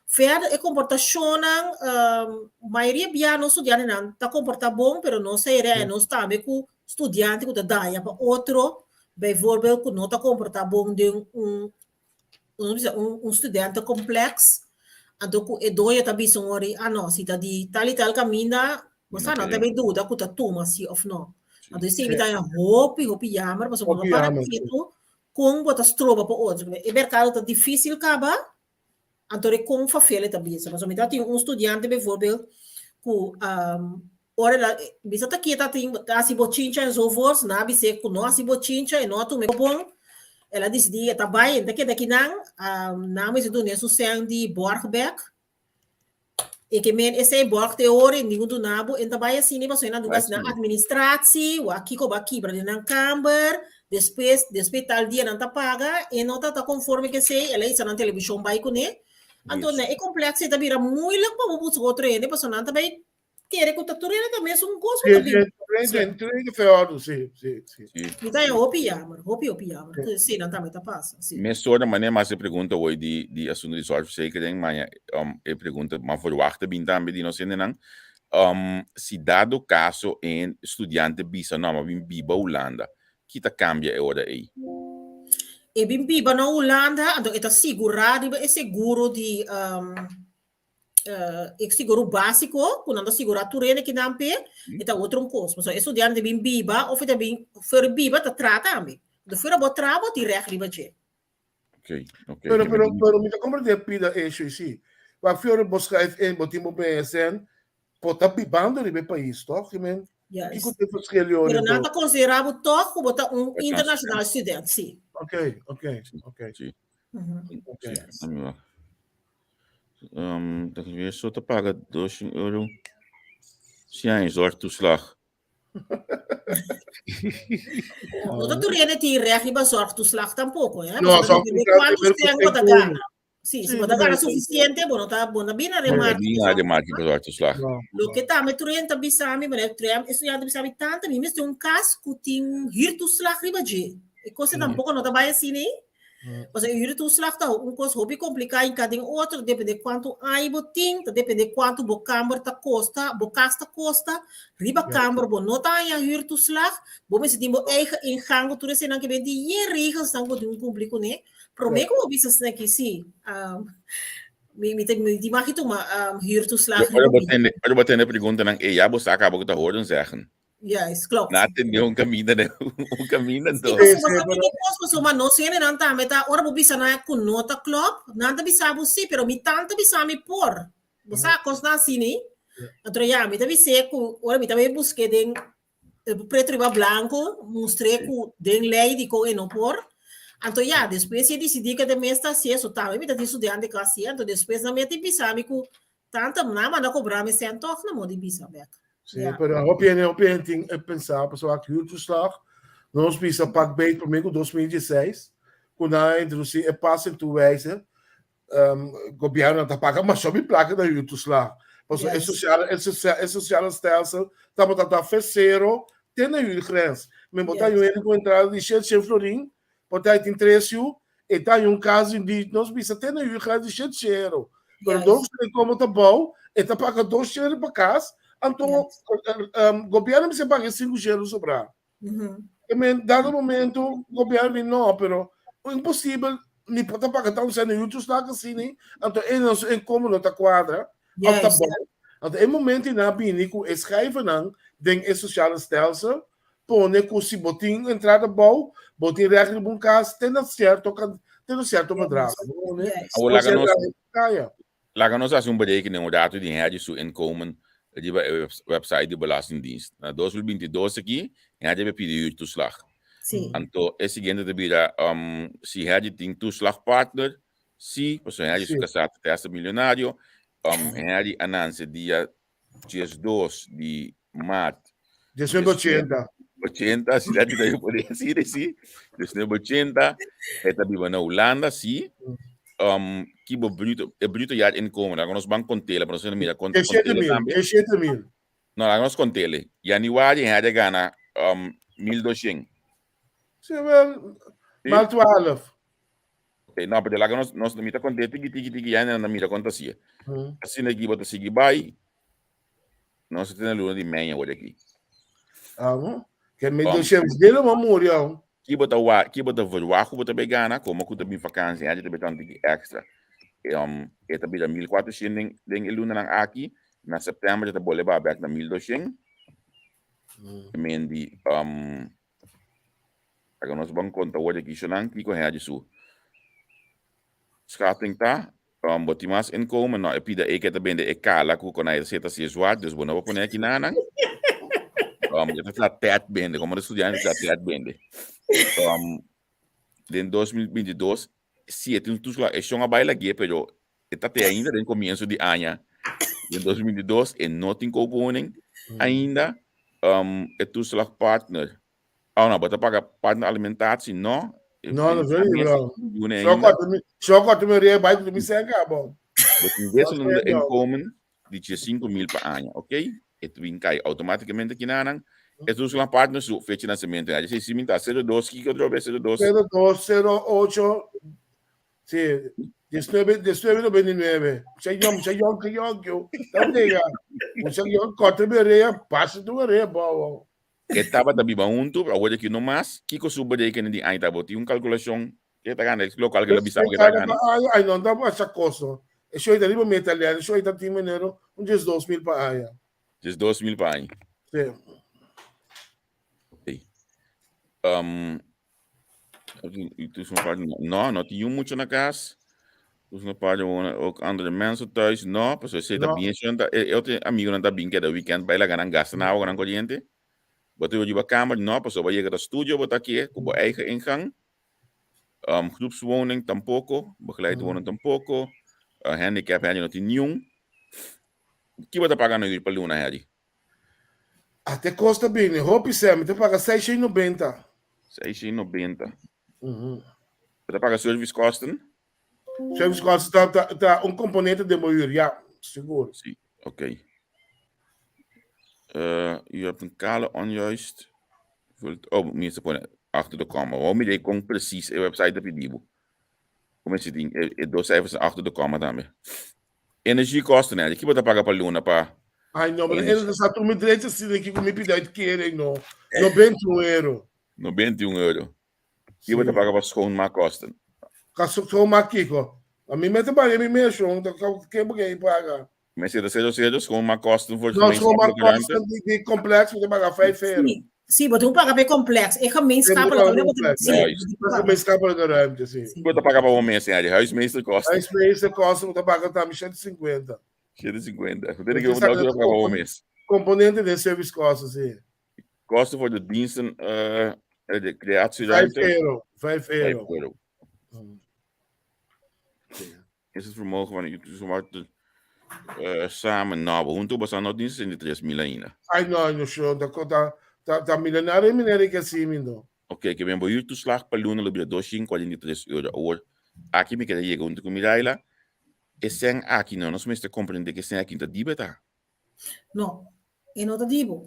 Verder e komportashonnan, mayoria bia nos studiantenan ta komportá bon, pero nos ta hera e nos tambe ku Studiante ku ta daña pa otro, bijvoorbeeld ku no ta komportá bon den un, nos bisa un, un studentencomplex, anto ku e doño ta bisa un ori, ah no, si ta di tal i tal kaminda, bo sa nan ta bay duda ku ta tuma si òf no. Anto esei mi ta haña hopi, hopi jammer, pasobra bo no para ketu kon bo ta stroba pa otro. E merkado ta difísil kaba, Anto de kon fafel e ta bisa. Pasobra mi ta tin un studiante bijvoorbeeld ku ora el a bisa ta kita tin ta hasi bochincha enzovoorts, nan a bis'é ku no hasi bochincha, e no a tuma e bon, el a disidí e ta bai, e ta keda kinan, nan a mester dun'é su sèn di bòrg bèk. E ke men esei bòrg te ora e ningun duna bo, e ta bai asina pasobra e nan duna asina administratie, wak kiko bo a kibra den nan kamber, Despues, despues tal dia nan ta paga, e no ta ta conforme cu esey, el a hisa nan television bay cune. Anto na e complex ey ta bira moeilijk pa bo busca otro hende, pasobra nan ta bay kere cu ta tur hende ta mesun cos cu ta bin. Sí, tur hende fe ordo, sí, sí, sí. Mi ta haña hopi jammer, hopi, hopi jammer, cu esey nan tambe ta pasa, sí. Mesora manera mas e pregunta hoy di di asunto di zorgverzekering, maña e pregunta mas verwacht ta bin tambe di nos hendenan. Si dado caso e studiante bisa no, mi a bin biba Hulanda, ki ta cambia e ora ei? E bin biba na Hulanda, anto e ta sigurá riba e seguro di e seguro básico ku nan ta sigurá tur hende kinan p'e, e ta otro un kos. Pasobra e studiante bin biba òf e ta bin fuera biba ta traha tambe. Anto fuera bo traha bo tin règt riba dje. Ok, ok. Pero, pero, pero mi ta comprende pida issue sí. Maar fiore bo schrijf in, bo tin bo BSN, bo ta bibando riba e pais, toch? I mean, Juist. kiko ta e verschil joh Pero nan ta considera bo toch ku bo ta un international student, sí. Ok, ok, ok. Sí. Okay. Sí, dat weer zo te paga 200 euro. Sí, een zorgtoeslag. No ta tur hende tin recht riba zorgtoeslag tampoco, hè? No, Pasobra depende zorgtoeslag cuanto primer stem bo ta ku gana. Sí, si Sí, bo ta gana primer suficiente, bo no ta bo no bina No, remarke ni pa na remarke zorgtoeslag. pa zorgtoeslag. No, Loke no. tambe tur hende ta bisa mi, meneer Trump, estudiante bisa mi, tanta mi mester un cas cu tin huurtoeslag riba dje. E cosa tampoco no ta bay asina, hè? Pasobra e huurtoeslag ta un kos hopi kompliká i ka den otro, depende kuantu aña bo tin, ta depende kuantu bo kamber ta kosta, bo kas ta kosta. Riba kamber bo no ta haña huurtoeslag, bo mester tin bo eigen ingang ku tur eseinan ke benti yen regelsnan ku bo tin ku kumpli kuné. Promé ku bo bisa esei aki si, mi mi ta mi tin mag tuma huurtoeslag Ora riba bo mi. tende, ora bo tende preguntanan ei ya bo sa kaba ku ta horen zeggen. Juist, klopt. Na tende un caminda de un caminda Sí, do. Sí, pasobra sí, sabi pero ki kos, pasobra nos hendenan tambe ta, ora bo bisa nan ku no ta klop, nan ta bisa bo sí, pero mi tanta bisa mi por. Bo sa kosnan asina ei. Anto ya, mi ta bis'é ku ora mi ta bai busk'é den pretu riba blanko, mustr'é ku den lei dikon e no por. Anto ya, despues si e disidí ku e ta mes ta hasié, so tambe mi ta tin studiante ku hasié, anto despues nan mi a tin bisa mi ku tanta nan manda kobra mi sèn tòg, nan mo di bisa bèk. Sí, Ja. pero hopi hende, hopi hende tin e pensá, pasobra ak huurtoeslag, nos bisa pak beet promé ku 2016, ku nan a introdusí e pas en toewijze, um, gobièrnu ta paga masha hopi plaka na huurtoeslag. Pasobra e Yes. sosiale, e sosiale, e sosiale stelsel tabata ta fe sero te na huurgrens. Men bo ta Yes. un hende ku entrada di shet shen florin, bo ta tin tres yu, e ta un kas di nos bisa te na huurgrens di shet shero. Pero Juist. dos ke como ta bou, e ta paga dos shero pa kas, anto Yes. gobièrnu mester paga e sinku shero sobrá. E men dado momento gobièrnu di no, pero imposibel mi por ta paga tan sèn huurtoeslag asina, anto e nos inkomen no ta kuadra, òf ta Juist. bou. Anto e momento nan a bini ku e schijvennan den e sosiale stelsel, pone ku si bo tin entrada bou, bo tin règt riba un kas te na sierto kan te na sierto bedrag. Juist. Awor laga nos Kaya. laga nos hasi un berekening un ratu di Henry su inkomen riba e website di Belastingdienst. Na 2022 aki, Henry a pidi huurtoeslag. Sí. Anto e siguiente ta bira si Henry tin toeslagpartner, si, pasobra Henry su kasá ta testa milionario, Henry a nanse dia 12 di maart. 1980. 80, si dat je por decir, sí. 1980, e ta biba na Hulanda, sí. Ki bo bruto, e bruto jaarinkomen, laga nos ban kontele, pa nos mira konta 7 kontele mil, tambe. 7 mil. No, laga nos kontele. Januari hij a gana 1200. Sí, wel, Sí? mal 12. Ok, no, pero laga nos, nos mita kontele tiki tiki tiki, ya na mira konta siya. Asina aki bo ta sigui bai, nos ta tene luna di mei awor aki. Ah, no? Ke me 200 dele ma muri au. Ki bo ta wa, ki bo ta verwacht ku bo ta bai gana, komo ku ta bin vakantie, ya ta bai tan tiki extra. E ta bira 1400 den e lunanan aki, na september ta bole ba bek na 1200. Men di laga nos ban konta awor aki shonan kiko hèdi su schatting ta. Bo tin mas inkomen, no, e pida ei ke ta bende e kala ku kon a seta si e zwart, dus bo no por pone aki nanan. E ta fla tet bende, komo de studiante ta tet bende. Den 2022, si e tin un toeslag, e shon a bai lag'é, pero e ta te ainda den komienso di aña. Den 2022, e no tin koopwoning ainda. E toeslagpartner, oh no, bo ta paga partner alimentatie, no. No, no, sorry, bro. Juni Zo ainda. korte mi, zo korte mi rie, bai mi senka, bon. Bo tin wisselende No, inkomen di 5 mil pa aña, ok? E twin kai automaticamente kinanan. E toeslagpartner su fecha de nacimiento. Ja, si si ta 02, kiko otro vez 02. 02, 08, sí, 19, 19, 99. Mucha yong, mucha yong, que yong, yo. Dat diga. Mucha yong, korte mi rie, pasa tu rie, bo. E tabata biba huntu, awor aki no mas. Kiko su berekening di aña ta? Bo tin un kalkulashon ke ta gana, lokual ke lo bisa ke ta gana. Ay, ay, no, da esa cosa. E show ita riba mi italiano, show ita tin menero, un 12 mil pa aña. 12 mil pa aña. Sí. Ok. No, no tin mucho na kas. Dus een paar wonen ook andere mensen thuis. No, pues esei ta No. bien shon ta e otro amigonan ta bin keda weekend bai laga nan gasta na awa nan koriente. Bo ta riba kamer, no, pasobra bo yega ta studio bo ta kie ku bo eigen ingang. Groepswoning tampoko, begeleid wonen tampoko, handicap Harry no tin niun. Ki bo ta paga na huur pa luna, Harry? A te kosta bini hopi sè, mi ta paga 690. 690. Bo ta paga service kosten? Service kosten ta un komponente den bo huur, ja, sigur. Si, oké. U hebt een kale onjuist. Vult, oh, mi mester pone achter de komma. Wou mi kon precies e website ta pidi bo. Kom si tin e dos cijfers achter de komma tambe. Energiekosten, hè. Ki bo ta paga pa luna pa Ai no, maar energie sa tu mi drecha si ki ku mi pidi uitkering no. 91 euro. 91 euro. Ki bo ta paga pa schoonmaakkosten? Ka schoonmaak kiko? A mi mete baña mi mes, ta ke bo ke paga? Mester ta 00 schoonmaakkosten voor No, gemeenschappelijke ruimte? Schoonmaakkosten di complex mi ta paga 5 euro. Si, si, bo tin paga pa complex. E gemeenschappelijke complex. Si. Gemeenschappelijke ruimte, si. Ki bo ta paga pa un mes, hè? Huismeesterkosten? Huismeesterkosten mi ta paga tambe 150. 150. Bo tin ku paga pa un mes. Componente di service kosten, si. Kosten voor de diensten de creatieruimte? 5 euro. 5 euro. 5 euro. Is het vermogen van u samen, nou, hunto basa no tin 63 mil ainda. Ai no, no, sure, ta milionario meneer ke si mi no. Oké, ke men bo huurtoeslag pa luna lo bira 243 euro. Awor, aki mi keda yega hunto ku Miraila. E sen aki no, nos mester komprendé ku e sen aki ta di bo ta. No, e no ta di bo.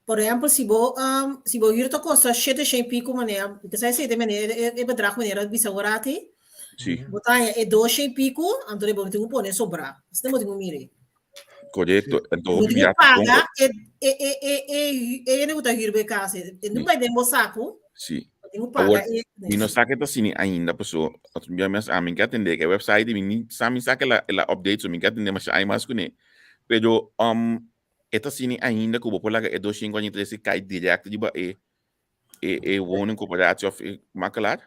Por ehèmpel, si bo huur ta kosta 700 i piku manera, ku sa esei manera e bedrag manera bisa awor aki, bo ta haña e 200 i piku, anto bo tin ku pone sobrá. Asina bo tin ku mira. Korekto. Anto Bo tin ku paga e hende ku ta huur bo e kas. E no bai den bo saku. Bo tin ku paga Awor, e mi no sa ke ta asina ainda paso mi mes ami ke atendé ke website mi ni sa mi sa ke el a update so mi ke atendé masha aña mas kuné. Pero e ta asina ainda ku bo por laga e 243 kai direct riba e woningcorporatie of e makelaar?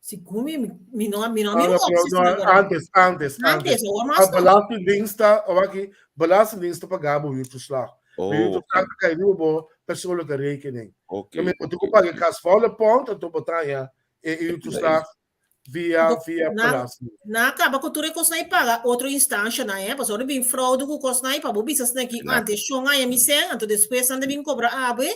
Segun mi no Ah, mira no, opties no, agora. Antes, antes, Antes, antes. awor A mas no. Belastingdienst ta, awaki, Belastingdienst ta paga bo huurtoeslag. Huurtoeslag ta kai riba bo persoonlijke rekening. Tambe bo tin ku paga kas volle pond, anto bo ta haña e huurtoeslag via belasting. Na kaba ku tur e kosnan i paga otro instanshanan, eh, pasobra bin fraude ku kosnan pa bo bisa esaki antes shon haña mi sen, anto despues nan ta bin kobra awe,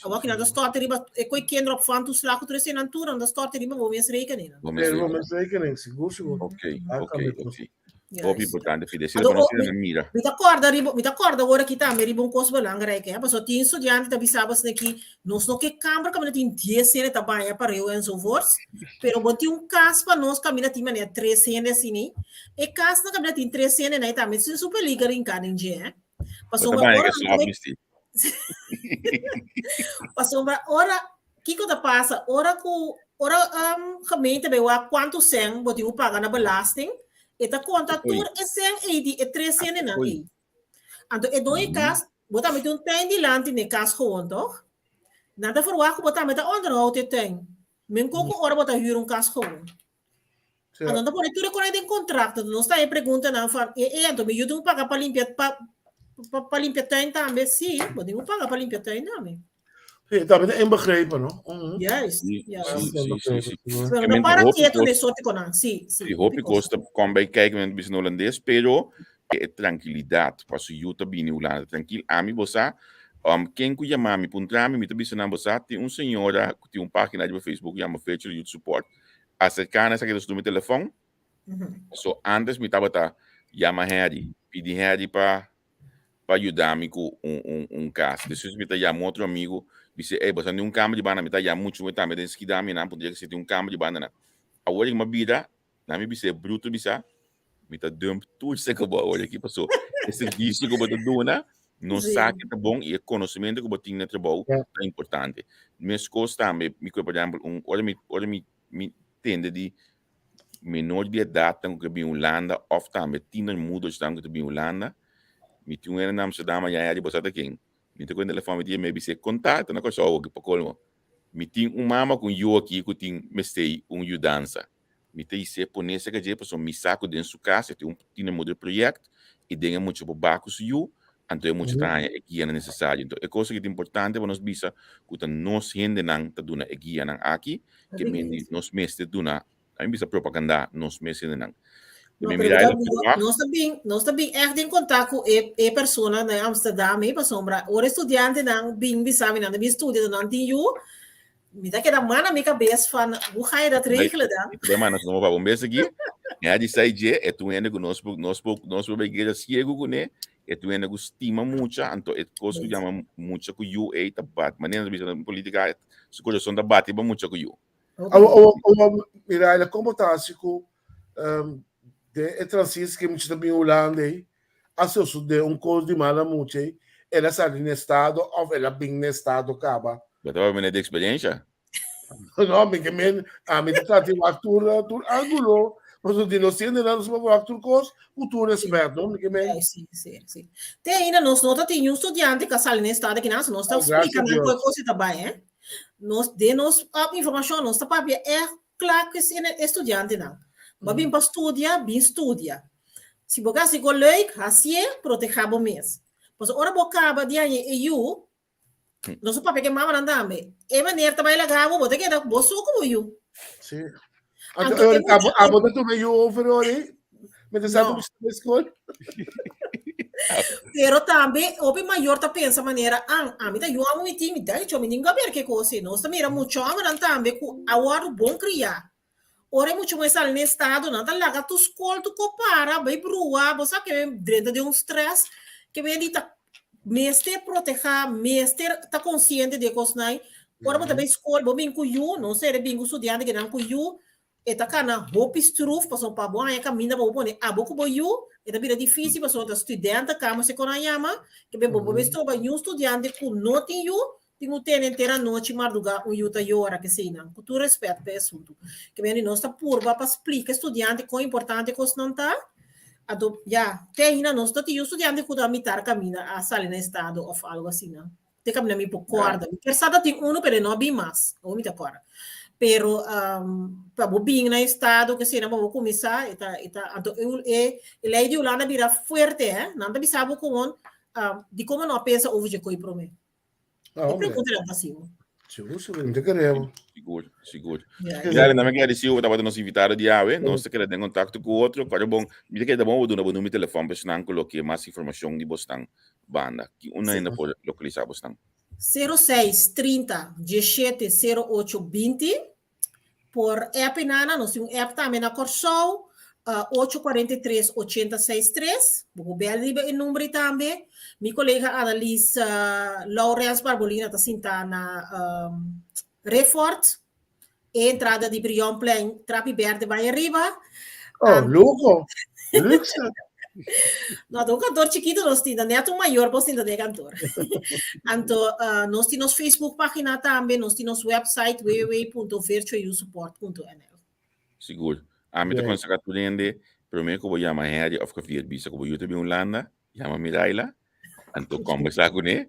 awor ki nan ta stort riba e koi kinderopvangtoeslag ku tur eseinan tur, nan ta stort riba bo mes rekening. Bo mes Riba rekening. mes rekening, sigur, sigur. Ah, tambe kos. Hopi importante, Fide. Si Anto, pa nos oh, mira. Mi ta kòrda awor aki tambe riba un kos belangrijk, eh, pasobra tin studiante ta bisa bo esaki, nos no ke kamber kaminda tin 10 hende ta baña pareu enzovoorts, pero bo tin un kas pa nos kaminda tin manera tres hende asina. E kas na kaminda tin tres hende na tambe tin su peliger hinká den dje, eh. Bo ta Pasobra baña ora ke slap bisti. Pasobra ora kiko ta pasa ora ku ora gemeente bai wak kuantu sen bo tin ku paga na belasting, e ta konta tur e sen ei di e tres hendenan ei. Anto e doño di kas, bo tambe tin un tuin dilanti na e kas gewoon, toch? Nan ta verwacht ku bo tambe ta onderhoud e tuin. Men kon ku ora bo ta huur un kas gewoon. Anto nan ta pone tur e kos den kontrakt. Anto nos ta e preguntanan van e anto mi yu tin ku paga pa limpia tuin tambe? Si, bo tin ku paga pa limpia tuin tambe. Sí, tambe ta inbegrepen, no? Juist, juist. Si. Pero Ik no meen, para hopi quieto kos de sorte con nan. Si. Si, hopi kos ta kom bij kijken met bisa holandês, pero e trankilidat pa su yu ta bini Hulanda trankil. Ami bo sa, ken ku yama mi puntra mi, mi ta bisa nan bo sa, tin un señora ku tin un página riba Facebook yama Virtual Youth Support. Aserká na esaki ta su mi telefòn. So antes mi tabata yama Harry, pidi Harry pa yuda mi ku un kas. Despues mi ta yama otro amigo, bisa, "Ey, bo sa tin un kamber di banda," mi ta yama mucho mi tambe den skida mi nan puntra si tin un kamber di banda nan. Awor ku mi a bira, nan mi bisa bruto bisa, mi ta dump tur seka bo awor aki paso e servisio ku bo ta duna, no sa ke ta bon i e konosementu ku bo tin na trabou ta importante. Meskos tambe, mi kue por ehèmpel, un ora mi tende di menor di edat ku ke bin Hulanda òf tambe tienermoeders ku ta bin Hulanda, mi tin un hende na Amsterdam allá di bo sa ta ken. Mi ta kue telefòn mi tin mi bisa konta ta na Kòrsou aki pa kolmo. Mi tin un mama ku un yu aki ku tin mester un yudansa. Mi ta hise pone esaki dje pasobra mi sa ku den su kas e tin un tienermoederproject i den e mucha por ba ku su yu. Anto e mucha ta haña e guianan nesesario. Anto e kos aki ta importante pa nos bisa ku ta nos hendenan ta duna e guianan aki, ke men nos mester duna, a mi bisa propagandá nos mes hendenan. No, pero mira, nos ta bin, nos ta bin echt den kontak ku e, e persona na Amsterdam, e pasobra ora estudiantenan bin bisa mi nan ta bin studia, nan tin yu, Mi ta keda man na mi kabes van hoe ga je dat regelen dan? Ik ben maar nos pa un bes aki. Ja, di sai je, e tu hende ku nos nos nos por guerra ciego kuné, e tu hende ku stima mucha, anto e kos ku llama mucha ku yu ei ta bat. Manera nos bisa na politica, su corazón ta bati pa mucha ku yu. Awo, awo, awo, mira, ela como ta así ku um, de e transis ke mucha ta bin Hulanda ei, a sosodé un kos di mala mucha ei, el a sali na estado òf el a bin na estado kaba. Bo ta papia di eksperensha? No, mi ke men, ami ta trata di wak tur, tur ángulo, pasobra di nos hendenan nos por wak tur kos ku tur rèspèt, no? Mi ke men. Sí, sí, sí. Te ainda nos no ta tin niun studiante ku a sali na estado akinan, so nos ta Oh, gracias splika nan Dios. ku e kos ei ta bai, eh. Nos, den nos informashon nos ta papia ègt kla ku e studiantenan. Bo a bin pa studia, bin studia. Si bo ke hasi go leuk, hasié, protehá bo mes. Pasobra ora bo kaba di haña e yu, nos a papia ku e mamanan tambe, e meneer ta bai laga bo, bo ta keda bo so ku bo yu. Sí. Anto, Anto, abo, abo ta tuma yu over ori? Mientras tanto, No. bo skol? Pero tambe, hopi mayor ta pensa manera, an, ami ta yu amo mi tin, mi ta hecho, mi ninga ber ke kos ei. Nos ta mira mucho homennan tambe ku a wòrdu bon kriá. Ora e mucha muhé sali na estado, nan ta laga tur skol tur ko para, bai brua, bo sa ke drenta den un stress, ke men di ta mester protehá, mester ta konsiente di e kosnan ei. Ora bo ta bai skol, bo bin ku yu, nos ta bin ku studiante kinan ku yu, e ta kana hopi struf, pasobra pa bo haña kaminda pa bo pone abo ku bo yu, e ta bira difísil pasobra ta studentenkamer se kon nan yama, ke men bo por bai stroba niun studiante ku no tin yu, Tin un tene henter anochi mardugá un yu ta yora keseinan, ku tur rèspèt pa e asuntu. Ke mende nos ta purba pa splika e studiante kon importante e kosnan ta. Anto, ya, te ainda nos no tin yu studiante ku ta mitar kaminda a sali na estado òf algu asina. Te kaminda mi por kòrda. Mi kier sa ta tin unu pero e no a bin mas, awor mi ta kòrda. Pero pa bo bin na estado keseinan pa bo kuminsá e ta e ta anto e e lei di Hulanda a bira fuerte, hè. Nan ta bisa bo kon dikon bo no a pensa over dje koi promé. Ah, E hombre. pregunta era pasivo. Sigur, sigur, mi te queremos. Sigur, sigur. Ja, Ja, na me agradecido por tabata nos invitado di awe. Nos te queda den contacto cu otro. Cuadro bon, mi te queda bon bo duna bo numero telefon pa esnan cu lo ke mas informacion di bosnan banda. Ki una hende por localisa bosnan? 06 30 17 08 20. Por app nana, nos tin un app tambe na Kòrsou, uh, 843 863. Bo por bel riba e number ei tambe. Mi kolega Annelies uh, Laurens Barbolina ta sinta na um, Refort. E entrada di Brionplein, trapi berde bai arriba. Oh, lujo. Luxe. No, ta un kantor chikitu nos tin, ta net un mayor bos tin ta den kantor. Anto, uh, nos tin nos Facebook página tambe, nos tin nos website www.virtualyousupport.nl. Sigur. Ami ta konsehá tur hende, promé ku bo yama Harry òf Javier bisa ku bo yu ta bin Hulanda, yama Miraila, anto kòmbersá kuné,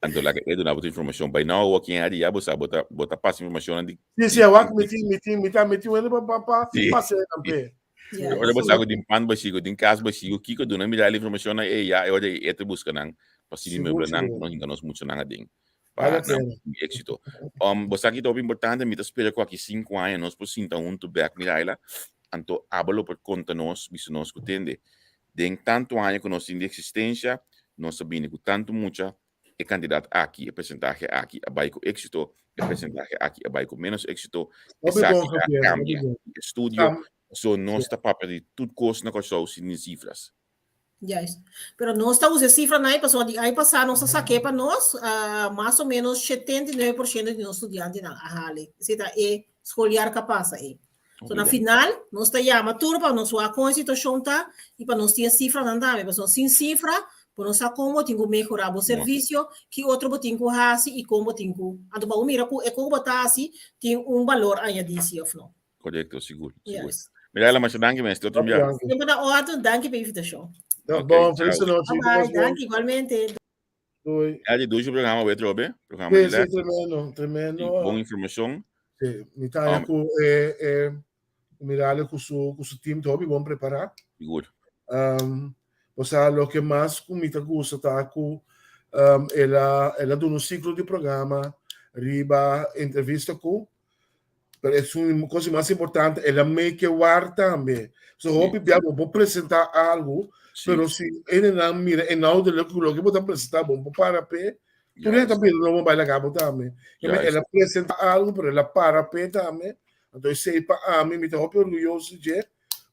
anto laga e duna bo tur informashon. By now awor ken Harry ya bo sa, bo ta bo ta pasa informashonnan di Sí, sí, awak mi tin, mi tin, mi ta, mi tin wende pa pa pa pasa nan p'e. Yeah. Ora bo sa ku tin pan bashí, ku tin kas bashí, ku kiko duna Miraila informashonnan ei ya, e ora ei e ta buska nan pa sigui Sigur, mebla nan, sigur. no hinka nos muchanan aden. Pa Vale la nan pena. tin éxito. Bo sa ki ta hopi importante, mi ta spera ku aki sinku aña nos por sinta huntu bèk Miraila, anto abo lo por konta nos, bisa nos ku tende. Den tantu aña ku nos tin di eksistensha, nos a bini ku tantu mucha, e kantidat aki, e persentahe aki a bai ku éksito, e persentahe aki a bai ku ménos éksito, Hopi esaki bon, a Javier, hopi kambia bon. di estudio. Am, So nos ta papia di tur kos na Kòrsou sin sifras. Juist. Pero nos ta usa e sifranan ei pasobra di aña pasá nos a sak'é pa nos, mas o ménos 79% di nos studiantenan a hale. Esei ta e schooljaar ku a pasa ei. So na final nos ta yama tur pa nos wak kon e situashon ta i pa nos tin e sifranan tambe. Pasobra sin sifra bo no sa kon bo tin ku mehorá bo servisio, ki otro bo tin ku hasi i kon bo tin ku. Anto pa bo mira ku e kon ku bo ta hasi tin un balor añadí si òf no. Korekto, sigur, sigur. Yes. Mirella, masha danki mes. Te otro Hopi bia. danki. Semper na orden, danki pa e invitashon. Ta Ok, bon, felis chao. anochi. Bye bye, Nos bon. danki igualmente. Doei. Ja, di dushi programa wet robe. Programa Sí, di sí, les. tremendo, tremendo. Di bon informashon. Sí, mi ta ku e e Mirale ku su ku su team ta hopi bon prepará. Sigur. Um, Osea, loke mas ku mi ta gusta ta ku um, el a el a duna un siklo di programa riba entrevista ku, pero esun kos mas importante, el a make war tambe. So hopi bia bo por presenta algu, pero si hendenan mira inhoudelijk ku loke bo ta presenta bo por para p'e, tur hende ta bira lo bo bai laga bo tambe. El a presenta algu, pero el a para p'e tambe. Anto esei pa ami, mi ta hopi orguyoso di dje,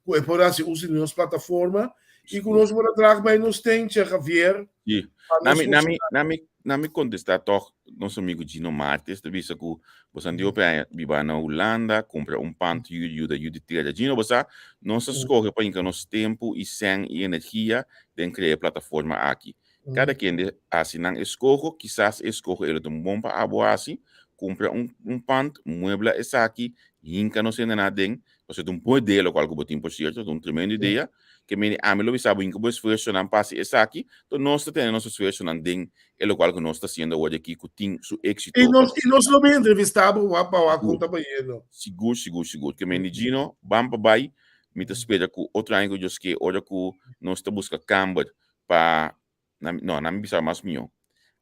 ku e por hasi uso di nos plataforma i ku nos por a draag bai nos tentje, Javier. Sí. Pa nos Nami, nami, funciona. nami, nami contesta toch nos amigo Gino Martes, ta bisa ku bosan di hopi aña biba na Hulanda, kumpra un pand yu yuda yu di tera. Gino, bo sa, nos a skohe pa hinka nos tempu i sèn i energia den krea e plataforma aki. Kada kende hasi nan eskoho, kisas e eskoho ei lo ta un bon pa abo hasi, kumpra un un pand, muebla esaki, hinka nos hendenan aden, pasobra ta un bon idea lokual ku bo tin por sierto, ta un tremendo idea, ke mende ami lo bisa bo hinka bo esfuersonan pa hasi esaki, to nos ta tene nos esfuersonan den e lokual ku nos ta hasiendo awor aki ku tin su éksito. I nos i nos lo bin entrevistá bo wak pa wak kon ta bayendo. Sigur, sigur, sigur. Ke mende Gino, ban pa bai, mi ta spera ku otro aña ku Dios ke, ora ku nos ta buska kamber pa na no na mi bisa mas mihó.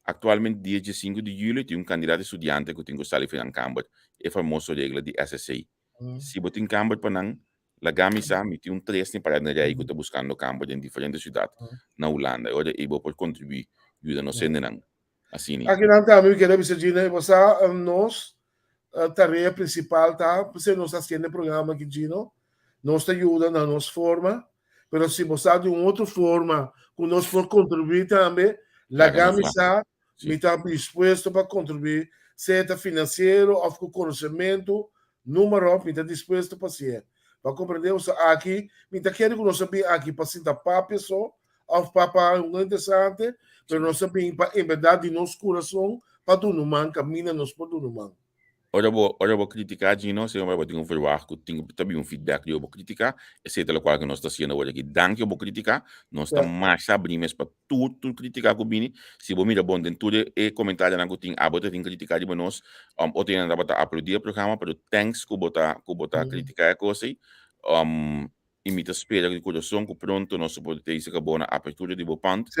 Aktualmente dia diesinku di julio tin un kandidat estudiante ku tin ku sali for nan kamber, e famoso regla di SSA. Si bo tin kamber pa nan, laga mi sa, mi tin un tres ni pará den rei ku ta buskando kamber den diferente siudat na Hulanda. E ora ei bo por kontribuí yuda nos hendenan. Asina. Akinan tambe mi kere bisa Gino, bo sa nos tarea principal ta, p'esei nos ta haciendo e programa aki Gino, nos ta yuda na nos forma, pero si bo sa di un otro forma cu nos por contribui tambe, laga mi sa, mi ta dispuesto pa contribui, sea ta financiero of cu conocemento, numa op, mi ta dispuesto pa haci'e. Pa comprende bo sa aki, mi ta kere cu nos a bin aki pa sinta papia so, of pa pa un interesante, pero nos a bin pa en berdad di nos curason pa duna un man caminda nos por duna un man. Ora bo ora bo critica Gino, si bo tin un verwacht cu tin ta bin un feedback di bo critica, esey ta locual cu nos ta haciendo awor aki. Danki bo critica, nos ta masha abri mes pa tur tur critica cu bini. Si bo mira bon den tur e comentarionan cu tin, abo ta tin critica riba nos, otro hende tabata aplaudi e programa, pero thanks cu bo ta cu bo ta critica e cos ey. I mi ta spera di kurason ku pronto nos por ta ka bo na apertura di bo pand.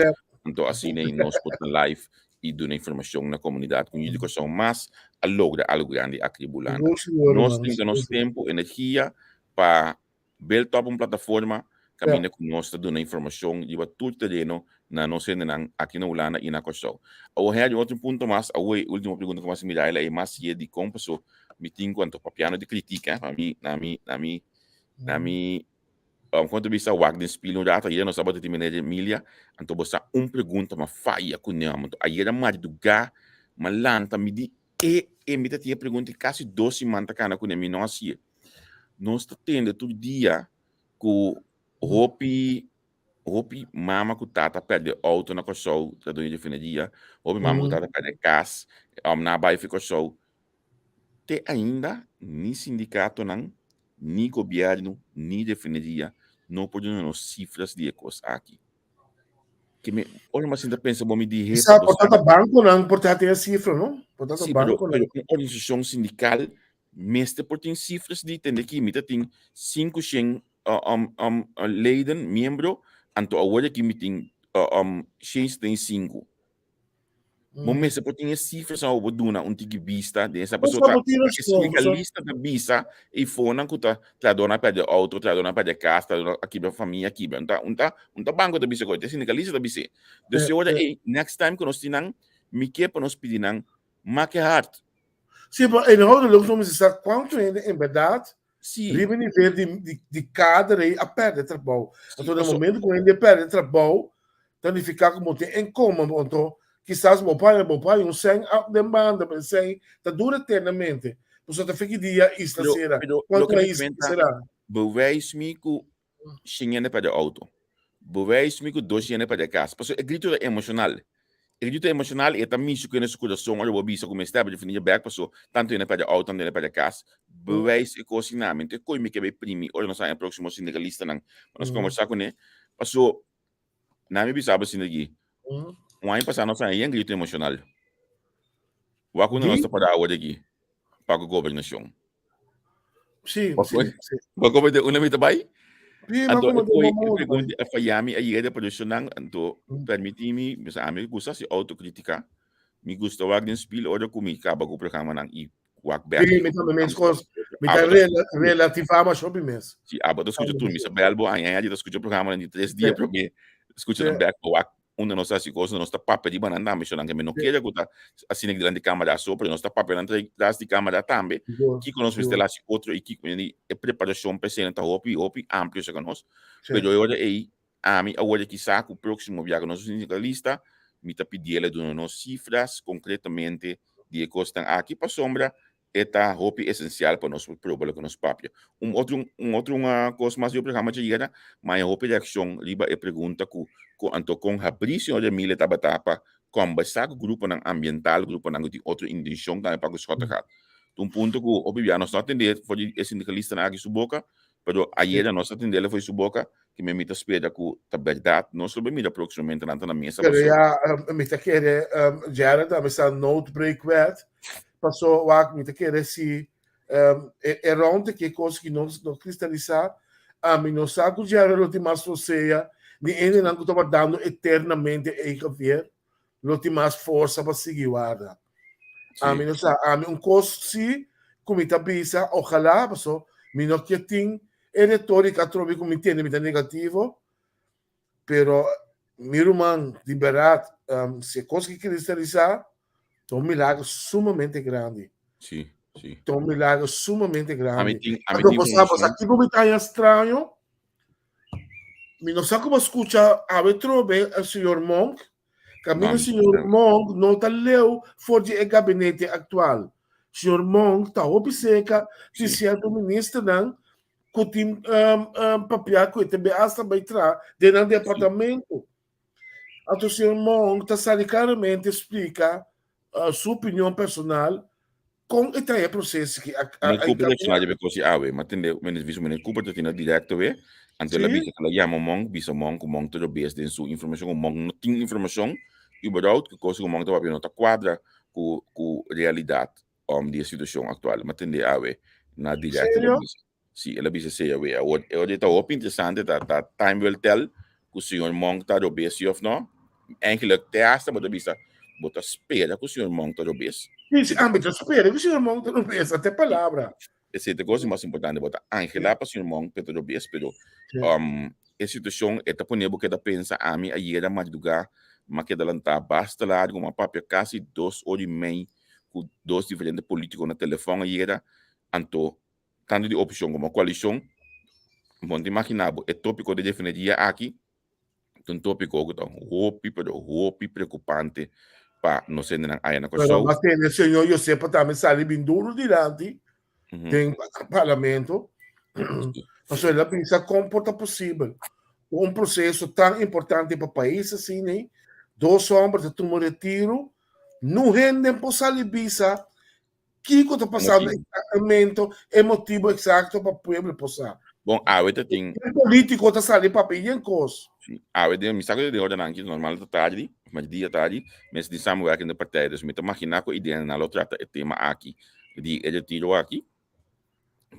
Anto asina ei nos por ta live i duna informashon na komunidat ku Yu di Kòrsou mas a logra algu grandi aki di Bulanda. Nos tin ta nos tempu, energia pa build up un plataforma kaminda ku nos ta duna informashon riba tur tereno na nos hendenan aki na Hulanda i na Kòrsou. Awor Harry otro punto mas, awor e ultimo pregunta ku mas mira ela e mas ye dikon paso mi tin ku anto papiando di kritika pa mi na mi na mi Na mi um, kon ta bisa wak den spil un rato, ayer nos tabata tin meneer Emilia, anto bo sa un pregunta ma faya ku ne, anto ayer a madrugá ma lanta mi di e e mi ta tin e pregunta kasi dos siman ta kana ku ne mi no hasié. Nos ta tende tur dia ku hopi hopi mama ku tata pèrdè outo na Kòrsou, ta doño di refineria, hopi mama ku tata pèrdè kas, um, nan a bai fi Kòrsou. Te ainda ni sindikatonan, ni gobièrnu, ni refineria no por duna nos sifras di e kos aki. Ke mi, ora mi a sinta pensa bo mi di hepa Sa, por ta bankonan por ta tin e sifra, no? Por ta Sí, pero, bankonan. pero un organisashon sindikal mester por tin sifras di tende ki mi ta tin 500 leden, miembro, anto awor aki mi tin 175. Bo mester por tin e cifras nan bo duna un tiki bista den esa pasobra Bo tin e razon, so sindicalista ta bisa e fonan ku ta trahadornan a perde auto, trahadornan a perde cas, trahadornan a kibra famia a kibra. Un ta un ta un ta banco ta bisa koe, e sindicalista ta bis'é. Dus e ora ei next time ku nos tin nan mi ke pa nos pidi nan make hard. Sí, pero inhoudelijk nos mester sa kuantu hende en berdad Sí. Riba nivel di, di, di kader ei a perde trabou. Sí, Anto, na paso momento ku hende perde trabou, ta nifiká ku bo tin inkomen, anto kisas bo paña, bo paña un sèn ap den banda, pero e sèn ta dura eternamente. Pasobra ta fiki dia isla Pero, sera. pero Kuantu loke mi a isla cuenta, sera? bewijs mi ku shen hende perde auto. Bewijs mi ku dos hende perde kas. Pasobra e grito ta emoshonal. E grito ta emoshonal i e ta mishi ku hende su kurason ora bo bisa ku mester abri definí bèk paso tantu hende perde auto, tantu hende perde kas. Bewijs e kos i nami. Enton e koi mi ke bai primi ora nos haña próksimo sindikalistanan pa nos kombersá kuné. Paso nami bisa bo asina aki, un aña pasá nos haña yen grito emoshonal. Wak unda nos ta pará awor aki pa ku gobernashon. Sí, Wak sí, sí. wak unda mi ta bai? Pi, ma Anto, como e koi, de e modo, pregunta a falla mi a yega de produccionan, anto Mm. permití mi, bisa a mi gusta si autocrítica, mi gusta wak den spiel ora ku mi kaba ku programanan i wak bek. Sí, mi tambe mes kos. Mi ta Abo ta rela, relativa ma shopi mes. Si abo ta skucha tur, mi sa bel bo aña aña ta skucha programanan di tres dia Sí. promé, skucha Sí. nan bek pa wak unda nos ta hasi kos, nos ta papia riba nan tambe, so nan ke mi no Sí. kere ku ta asina dilanti kamera so, pero nos ta papia nan tras di kamera tambe, Sigur, kiko nos mester sigur. hasi otro i kiko e preparashon pa esei ta hopi hopi amplio serka nos. Sí. Pero e ora ei ami awor e kisa ku próksimo biaha ku nos sindicalista mi ta pidiel e duna nos sifras konkretamente di e kosnan aki pasobra e ta hopi esensial pa nos por proba loke nos papia. Un otro un otro kos mas di e programa djayera, ma e hopi reakshon riba e pregunta ku ku anto kon habrí señor Emile tabata pa kòmbersá ku gruponan ambiental, gruponan ku tin otro intenshon tambe pa ku Schottegat. Ta un punto ku hopi bia nos no a tende for di e sindikalistanan aki su boka, pero ayera nos a tendele for di su boka, ke mi ta spera ku ta bèrdat nos lo bai mira próksimamente nan ta na mesa Pero paso. ya mi ta kere Gerard tambe sa noodbreekwet paso wak mi ta kere si e e rond ke kos ki no no kristalisá ami no sa ku Gerard lo tin mas rosea ni hendenan ku ta wardando eternamente ei Javier lo tin mas forsa pa sigui warda. Ami no sa, ami un kos si ku mi ta bisa, ojalá, paso mi no ke tin e retorika atrobe ku mi tende mi ta negativo, pero mi ruman di bèrdat si e kos ki kristalisá ta un milagro sumamente grandi. Sí, sí. Ta un milagro sumamente grandi. Ami tin, ami Anto tin bo sa, bo sa informashon. kiko mi ta haña straño? Mi no sa ku bo skucha awe trobe e señor Monk Kaminda señor Monk no ta leu for di e gabinete aktual. Señor Monk ta hopi seka di sierto ministernan ku tin papia ku e ta bin asta bai traha den nan departamento. Anto señor Monk ta sali klaramente splika su opinion personal Kon e ta e proces ki a Meneer Cooper a reacciona riba e cos di awe. Ma tende meneer vice meneer Cooper ta tina directo we. Anto el a Sí. bisa el a yama Monk, bisa Monk ku Monk ta robes den su informacion, ku Monk no tin informacion überhaupt, ku cos ku Monk ta papia no ta cuadra ku ku realidad um di e situacion actual. Ma tende awe na directo el a Serio? bisa. Sí, el a bisa esei awe. Awor, e ora ta hopi interesante, ta, ta time will tell ku señor Monk ta robes sí of no. Eigenlijk, te hasta bo ta bisa, bo ta spera ku señor Monk ta robes. Sí, sí, ami ta spera ku señor Monk ta robes, ata e palabra. Esei ta e cosa mas importante, bo ta angelá pa señor Monk pa e ta robes, pero Sí. e situashon e ta pone bo keda pensa, ami ayera madrugá m'a keda lantá basta largu, m'a papia kasi 2 ora i mei ku dos diferente polítiko na telefòn ayera, anto tanto di oposicion como coalicion, bo no ta imagina bo e topico di refineria aki ta un topico cu ta hopi pero hopi preocupante pa nos hendenan aya na Pero Kòrsou. mas tene señor Josepa tambe sali bin duro dilanti den parlamento. Pasobra el a bisa kon por ta posibel ku un proseso tan importante pa pais asina ei, dos hòmber ta tuma retiro, no hende por sali bisa Kiko ta pasando exactamente, e motibo exacto pa pueblo por sa. Bon, awe ta tin. E politico ta sali papia yen cos. Si, awe den, mi sa ku den oranan aki normal ta tardi, of merdia tardi, mes di samenwerkende partij, dus mi ta magina ku idea nan lo trata e tema aki di e retiro aki.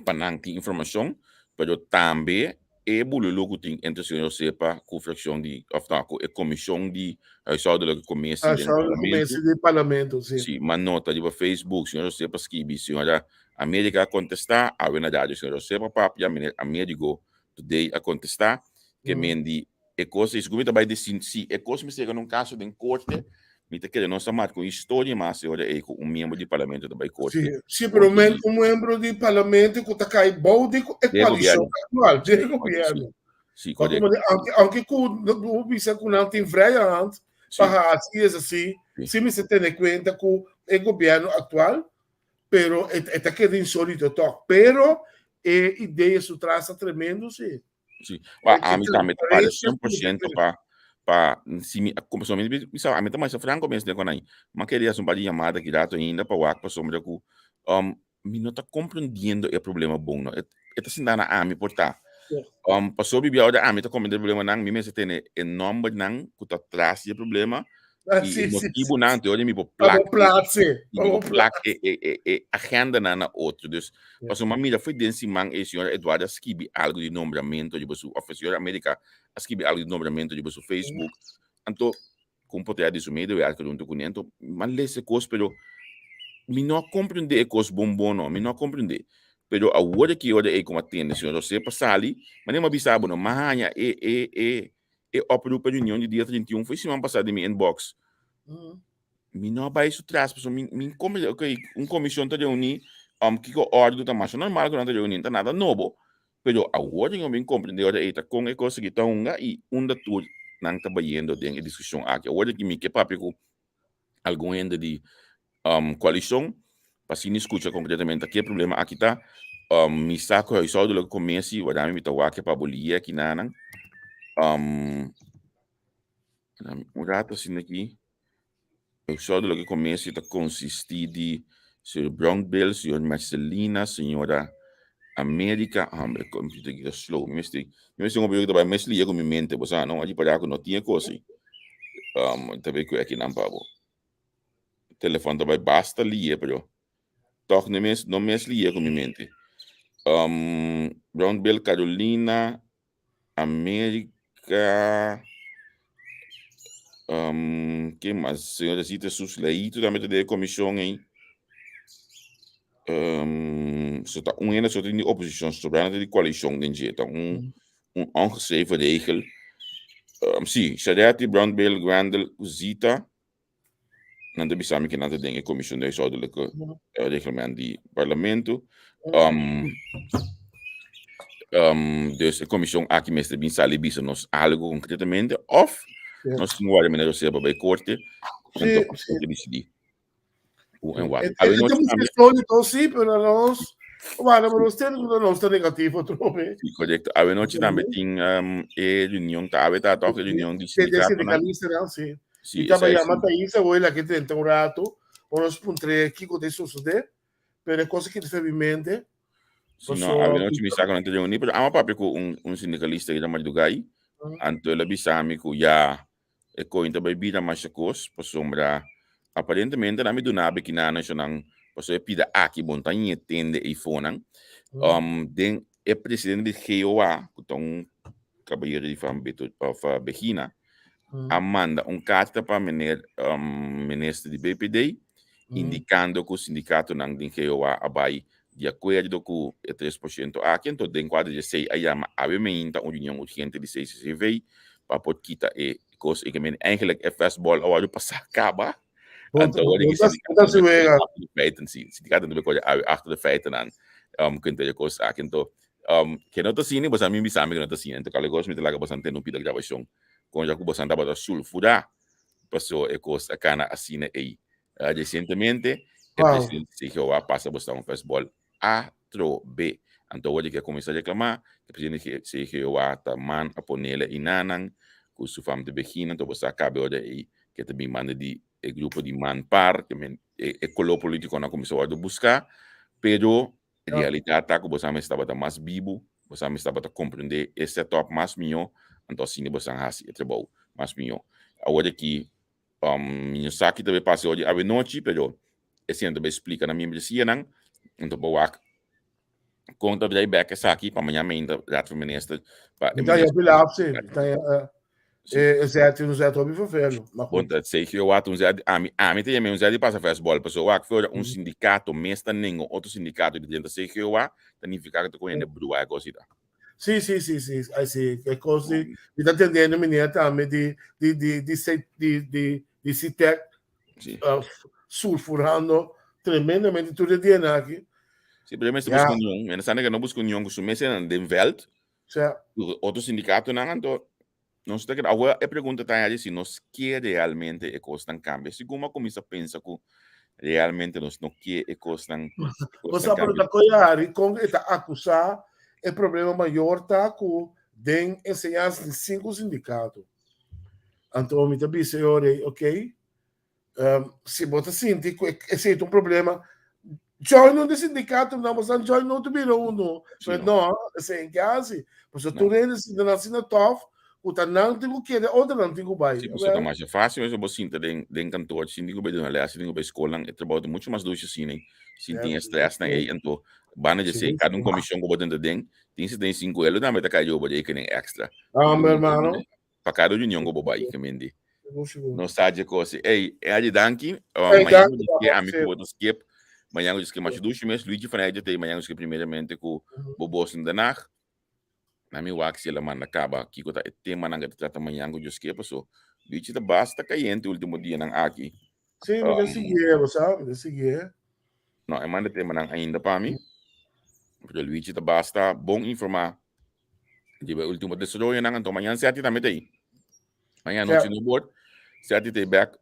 pa nan tin informacion, pero tambe e bululu cu tin entre señor Josepa cu fraccion di, of no, cu e comision di huishoudelijke commissie den Huishoudelijke parlamento. commissie den parlamento, si. Si, m'a nota riba Facebook, señor Josepa skibi, señora America a contesta, awe na radio señor Josepa papia, meneer Amerigo today a contesta, ke men di E kos ei, sigur mi ta bai desi si e kos mester yega na un kaso den korte, mi ta kere nos ta marka un historia mas e ora ei ku un miembro di parlamento ta bai korte. Sí, sí, pero un un miembro di parlamento ku ta kai bou di e koalishon aktual, di e gobièrnu. Sí, korekto. Aunke, aunke ku bo bisa ku nan tin vrije hand pa hasi es así, sí mester tene kuenta ku e gobièrnu aktual, pero e ta keda insolito tòg. Pero e idea su tras ta tremendo, sí. Sí. Wa, ami tambe ta para 100% pa pa si mi como so mi mi sa ami ta masha franco mes den con ahí. Ma quería hacer un par de llamada aquí rato ainda pa wak pasobra ku mi no ta comprendiendo e problema bon no. E e ta sinta na ami por ta. Pasobra bibia ora ami ta comprende e problemanan mi mester tene e nombernan ku ta tras di e problema. Ah, E sí, sí, motibu sí. nan te ori mi bo Pa plak bo plaatse, e pa mi bo bo plak e e e e agenda nan na otro. Dus Ja. paso ma mira foi den siman e señora Eduardo a skibi algo di nombramento riba su of e señora America a skibi algo di nombramento riba su Facebook. Anto ku un potret di su medewerker huntu kuné. Anto mi a lesa e kos pero mi no a komprendé e kos bon bon no, mi no a komprendé. Pero awor aki ora ei ku mi a tende señor José pa sali, manera mi a bisa bo no, mi a haña e e e e oproep pa reunion di dia 31 foi siman pasá den mi inbox. Mi no a bai su tras pasobra mi mi komprendé ok un komishon ta reuní kiko òrdu ta masha normal ku nan ta reuní, no ta nada nobo. Pero awor tin bin comprende ora ei ta con e cos aki ta hunga y unda tur nan ta bayendo den e discusion aki. Awor aki mi ke papia cu algun hende di coalicion pa asina scucha concretamente ke problema aki ta. Mi sa cu huishoudelijke commissie, wardami mi ta wak pa aboli aki nanan. Un rato asina aki. Huishoudelijke commissie ta consisti di señor Brownbill, señor Marcelina, señora America. Hombre, computer aki ta slow. Mi mester, mi mester un computer ku ta bai mes lia ku mi mente, bo sa no? Allí para ku no tin e kos ei. Ta bay ku aki nan pa bo. Telefon ta bai basta lia, pero toch no mes, no mes lia ku mi mente. Brownbill, Carolina, America, um, ke mas? Señora Zita Sus Leito tambe ta den e comisión ei. Um, so ta un hende so tin di oposicion, sobrando ta di coalicion den dje. Ta un, un ongeschreven regel. Um, sí, Sharetti, Brownbill, Grandel, Zita. Nan ta bisa mi ke nan ta den e Comisión de Huishoudelijke Reglement di Parlamento. Um, um, dus e comisión aki mester bin sali bisa nos algo concretamente of nos tin guarda meneer José pa bay corte anto corte decidi hoe en wat. E ta mucho insólito, sí, pero nos, bueno, pero usted no está negativo trobe. Sí, correcto. Avenochi tambe tin um, e reunión, ta ave ta toch e reunión di sindicato. De sindicalista, sí. Sí, Mi taba esei yama sí. Thaisa hoy la ke drenta un rato pa nos puntr'é kiko ta sosodé, pero e kos a kita fe mi mente. Si no, avenochi mi sa ku nan ta reuní, pero amo papia ku un, un sindikalista ku ta Mardugai, anto el a bisa mi ku ya e koin ta bai bira masha kos, pasobra aparentemente nan mi duna be kina nan nan, pasobra e pida aki bon ta ñe tende eifonan. Den e presidente di GOA, ku ta un kabayero di fam Beto of Begina, a manda un karta pa meneer minister di BPD indikando ku sindikatonan den GOA a bai di akuerdo ku e 3% aki, anto den kuadro di esei a yama awe meinta un reunion urgente di CCCV pa por kita e kos ei. Men eigenlijk e fastball a wòrdu pasá kaba, anto awor di sindikatonan achter de feiten, si sindikatonan ta kore awe achter de feiten aan kuenta e kos aki. Anto ke no ta asina, boso a mi bisa mi ke no ta asina, anto kal e kos mi ta laga boso tende un pida grabashon kon ya ku boso tabata sulfurá paso e kos a kana asina ei. Resientemente e presidente di CGOA a pasa boso un fastball atrobe. Anto awor di ke a kuminsá reklamá, e presidente di CGOA ta man a ponele einanan ku su fam ta begina, anto boso a kabe ora ei ke ta bin banda di e grupo di Manpar, ke men e koló polítikonan a kuminsá wòrdu buská, pero Realidat ta ku bosan mester tabata mas bibu, bosan mester tabata komprendé e setup mas mihó, anto asina bosan hasi e trabou mas mihó. Awor aki, mi no sa ki ta bai pasa oye awenochi, pero esei nan ta bai splika na miembresianan, anto bo wak kon ta brai bek esaki pa mañana mainta Raad van Minister pa e Mi ta minister. hopi laat, sí. Mi ta E zet un zet hopi vervelo. Maar goed. Want CGO had un zet, ami, ami te yamé un zet di pasa fastball, paso wak fuera un sindicato mes ta nenga otro sindicato di drenta CGOA, ta nifica ku ta con hende brua e cosita. Sí, sí, sí, sí. Ai sí, e cos di, mi ta entendiendo meneer tambe di di di di C di di di CITEC sulfurando tremendamente tur e dianan aki. Sí, pero mester busca union. Mester sa que no busca union ku su mes den veld. Otro sindicatonan anto Nos ta keda, awor e pregunta ta haña si nos ke realmente e kosnan kambia. Segun bo a kuminsá pensa ku realmente nos no ke e kosnan, e Bo kosnan sa pero kambia. ta koe Harry kon e ta akusá e problema mayor ta ku den enseñansa tin sinku sindikato. Anto mi ta bisa e ora ei, ok, si bo ta sinti ku esei ta un problema, join un di sindikatonan, bo san join otro bira uno. Sí, Pero no. no, esei ke hasi. Pasobra No. tur hende sinti nan asina tòf. ku ta nan tin ku kere otro nan tin ku bai. Si, pasobra ta masha fácil mes pa bo sinta den den kantoor sin tin ku bai duna lès, sin tin ku bai skolnan, e trabou ta muchu mas dushi asina sin tin e strèsnan ei. Anto banda di esei kada un komishon ku bo ta den tin 75 elo tambe ta kai riba bo rekening èkstra. Ah, mi hermano. Pa kada reunion ku bo bai, Kemendi. Nos sa dje kos. Ey, Eddie, danki. Ey, Mañana danki, ku disk'e papa. ami ku bo ta skip. Mañana ku disk'e masha dushi mes. Luigi van Eddie ta ei mañana ku disk'e primeramente ku bo bos in Den Haag. Na mi wak si el a manda kaba kiko ta e temanan ku e ta trata mañana ku djosk'e paso Luigi ta basta kayente ultimo dianan aki. Sí, mi ta sigui'e, bo sa, mi ta sigui'e. No, e manda temanan ainda pa mi. Pero Luigi ta basta bon informá Riba e último desaroyonan, anto mañan Seti tambe ta ahí. Mañan noche no bord, Seti ta back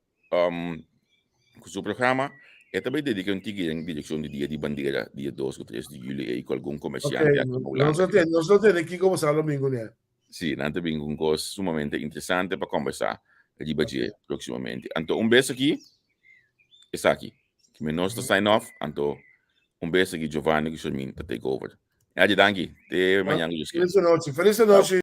ku su programa. E ta bai dedica un tiki den direccion di Dia di Bandera, dia 2 ku 3 di juli ei, ku algun comerciante Ok, aki na Hulanda. nos ta nos ta tene kiko pasá domingo ne. Sí, nan ta bin ku un kos sumamente interesante pa kombersá riba dje próximamente. Anto un bes aki, esaki. Mi nos ta sign off, anto un bes aki Giovanni ku Shermin ta take over. Yaji, danki. Te mañan ku Dios quiere. Feliz nochi, feliz nochi.